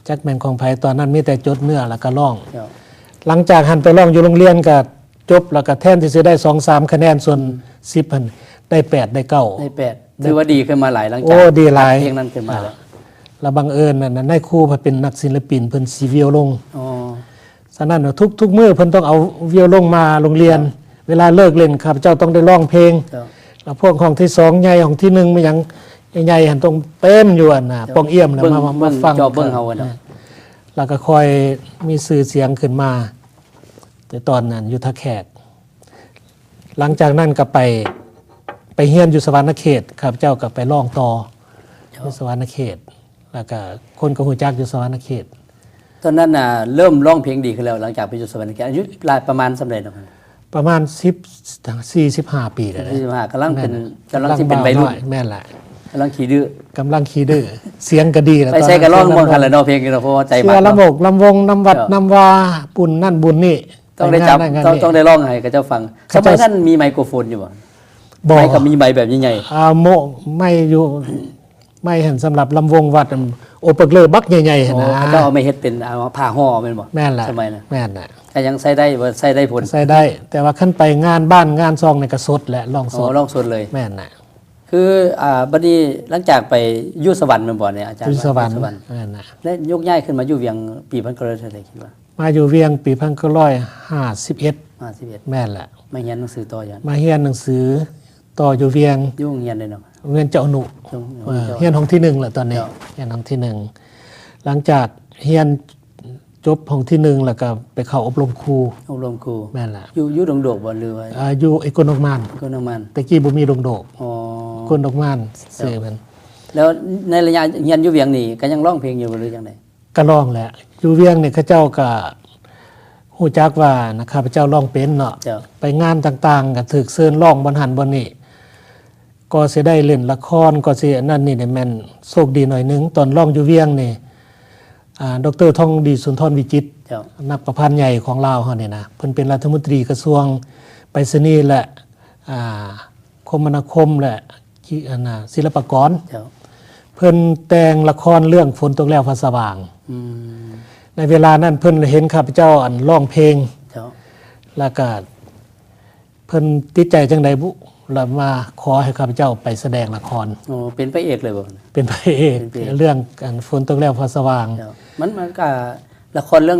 ຈັກແມ່ນຂອງໃຜ ຕອນນັ້ນມີແຕ່ຈົດເນື້ອແລ້ວກໍຮ້ອງ ເຈົ້າ ຫຼັງຈາກຫັ້ນໄປຮ້ອງຢູ່ໂຮງຮຽນກໍຈົບ ແລ້ວກໍແທນທີ່ຊິໄດ້ສອງສາມຄະແນນສ່ວນ ອືມ ສິບຫັ້ນ ໄດ້ແປດ ໄດ້ເກົ້າ ໄດ້ແປດ ຖືວ່າດີຂຶ້ນມາຫຼາຍ ຫຼັງຈາກ ໂອ້ ດີຫຼາຍ ເພງນັ້ນຂຶ້ນມາແລ້ວ. ແລ້ວບັງເອີນນັ້ນນາຍຄູເພິ່ນເປັນນັກສິນລະປິນ ເພິ່ນສີວຽວລົງ. ອໍ ສະນັ້ນທຸກໆມື້ເພິ່ນຕ້ອງເອົາວຽວລົງມາໂຮງຮຽນ. ເຈົ້າ ເວລາເລີກຫຼິ້ນ ຂ້າພະເຈົ້າຕ້ອງໄດ້ຮ້ອງເພງ. ເຈົ້າ ແລ້ວພວກຫ້ອງທີສອງໃຫຍ່ ຫ້ອງທີໜຶ່ງ ມີຫຍັງໃຫຍ່ໆຫັ້ນ ຕ້ອງເຕັມຢູ່ຫັ້ນນະ ເບິ່ງ ປ່ອງອ່ຽມແລ້ວ ເບິ່ງ ມາ ມາ ມາຟັງ ເບິ່ງເຈົ້າເບິ່ງເຮົານະ. ແລ້ວກໍຄ່ອຍມີຊື່ສຽງຂຶ້ນມາ ແຕ່ຕອນນັ້ນຢູ່ທ່າແຂກ. ຫຼັງຈາກນັ້ນກໍໄປ ໄປຮຽນຢູ່ສະຫວັນນະເຂດ ຂ້າພະເຈົ້າກໍໄປຮ້ອງຕໍ່ ເຈົ້າ ຢູ່ສະຫວັນນະເຂດ ແລ້ວກໍຄົນກໍຮູ້ຈັກຢູ່ສະຫວັນນະເຂດ. ຕອນນັ້ນນະເລີ່ມຮ້ອງເພງດີຂຶ້ນແລ້ວ ຫຼັງຈາກໄປຢູ່ສະຫວັນນະເຂດ. ອາຍຸຫຼາຍປະມານສ່ຳໃດເນາະ? ປະມານສິບ ສີ່ສິບຫ້າປີແລ້ວ. ສີ່ສິບຫ້າ ກຳລັງເປັນ ແມ່ນ ກຳລັງຊິເປັນໄວລຸ້ນ. ກຳລັງບ່າວນ້ອຍ ແມ່ນລະ ກຳລັງຂີ້ດື້ ກຳລັງຂີ້ດື້ ສຽງກໍດີແລ້ວ. ໄປໃສກໍຮ້ອງໝົດຫັ້ນລະເນາະ ເພງນີ້ເນາະ ເພາະວ່າໃຈມັກເນາະ. ລຳວົງ ລຳວົງນຳວັດ ເຈົ້າ ນຳວາ ບຸນນັ້ນບຸນນີ້ ຕ້ອງໄດ້ຈັບ ຕ້ອງ ຕ້ອງໄດ້ຮ້ອງໃຫ້ເຂົາເຈົ້າຟັງ. ສະໄໝນັ້ນມີໄມໂຄຣໂຟນຢູ່ບໍ່? ບໍ່ ໄມກໍມີໄມແບບໃຫຍ່ໆ. ອ່າ ໂມ ໄມຢູ່ ໄມຫັ້ນສຳລັບລຳວົງວັດ ໂອເປີກເລີບັກໃຫຍ່ໆຫັ້ນນະ. ອໍ ເຂົາເຈົ້າເອົາມາເຮັດເປັນ ອ່າ ຜ້າຫໍ່ແມ່ນບໍ່? ແມ່ນລະ ສະໄໝນັ້ນ ແມ່ນລະ. ກໍຍັງໃຊ້ໄດ້ບໍ່? ໃຊ້ໄດ້ຜົນ ໃຊ້ໄດ້ ແຕ່ວ່າຄັນໄປງານບ້ານງານຊ່ອງນີ້ກໍສົດແຫຼະ ຮ້ອງສົດ. ອໍ ຮ້ອງສົດເລີຍ. ແມ່ນລະ. ຄື ອ່າ ບັດນີ້ຫຼັງຈາກໄປຢູ່ສະຫວັນແມ່ນບໍ່ນີ້ ອາຈານ? ຢູ່ສະຫວັນ ຢູ່ສະຫວັນ ແມ່ນລະ. ແລ້ວຍົກຍ້າຍຂຶ້ນມາຢູ່ວຽງປີພັນເກົ້າຮ້ອຍເທົ່າໃດ ຄິດວ່າ? ມາຢູ່ວຽງປີພັນເກົ້າຮ້ອຍຫ້າສິບເອັດ. ຫ້າສິບເອັດ ແມ່ນລະ. ມາຮຽນໜັງສືຕໍ່ຢູ່ຫັ້ນ? ມາຮຽນໜັງສືຕໍ່ຢູ່ວຽງ. ຢູ່ໂຮງຮຽນໃດເນາະ? ໂຮງຮຽນເຈົ້າອະນຸ. ໂຮງຮຽນ ເອີ ເຈົ້າອະນຸ ຮຽນຫ້ອງທີໜຶ່ງແຫຼະຕອນນີ້. ເຈົ້າ ຮຽນຫ້ອງທີໜຶ່ງ. ຫຼັງຈາກຮຽນຈົບຫ້ອງທີໜຶ່ງ ແລ້ວກໍໄປເຂົ້າອົບຮົມຄູ. ອົບຮົມຄູ ແມ່ນລະ. ຢູ່ ຢູ່ດົງໂດກບໍ່ ຫຼືວ່າ? ອ່າ ຢູ່ເອໂກນົກມານ. ເອໂກນົກມານ ແຕ່ກີ້ບໍ່ມີດົງໂດກ. ອໍ ເອໂກນົກມານ ເຈົ້າ ຊື່ເພິ່ນ. ແລ້ວໃນໄລຍະຮຽນຢູ່ວຽງນີ້ ກໍຍັງຮ້ອງເພງຢູ່ບໍ່ ຫຼືຈັ່ງໃດ? ກະຮ້ອງແຫຼະ. ຢູ່ວຽງນີ້ເຂົາເຈົ້າກະຮູ້ຈັກວ່ານະ ຂ້າພະເຈົ້າຮ້ອງເປັນເນາະ. ເຈົ້າ. ໄປງານຕ່າງໆ ກະຖືກເຊີນຮ້ອງບ່ອນຫັ້ນບ່ອນນີ້ ກໍຊິໄດ້ຫຼິ້ນລະຄອນ ກໍຊິອັນນັ້ນນີ້ ແມ່ນໂຊກດີໜ້ອຍໜຶ່ງ. ຕອນຮ້ອງຢູ່ວຽງນີ້ ອາ ດອກເຕີ ທອງດີ ສຸນທອນວິຈິດ ເຈົ້າ ນັກປະພັນໃຫຍ່ຂອງລາວເຮົານີ້ນະ ເພິ່ນເປັນລັດຖະມົນຕີ ກະຊວງໄປສະນີ ແລະ ອາ ຄົມມະນາຄົມ ແລະ ທີ່ອັນນ່າ ສິລະປາກອນ. ເຈົ້າ. ເພິ່ນແຕ່ງລະຄອນເລື່ອງຝົນຕົກແລ້ວຟ້າສະຫວ່າງ. ອືມ. ໃນເວລານັ້ນເພິ່ນເຫັນຂ້າພະເຈົ້າ ອັນ ຮ້ອງເພງ. ເຈົ້າ. ແລ້ວກະເພິ່ນຕິດໃຈຈັ່ງໃດບຸ ແລ້ວມາຂໍໃຫ້ຂ້າພະເຈົ້າໄປສະແດງລະຄອນ. ໂອ້ ເປັນພະເອກເລີຍບໍ? ເປັນພະເອກ. ເປັນພະເອກ ເລື່ອງ ອັນ ຝົນຕົກແລ້ວຟ້າສະຫວ່າງ. ເຈົ້າ. ມັນ ມັນກະ ລະຄອນເລື່ອງ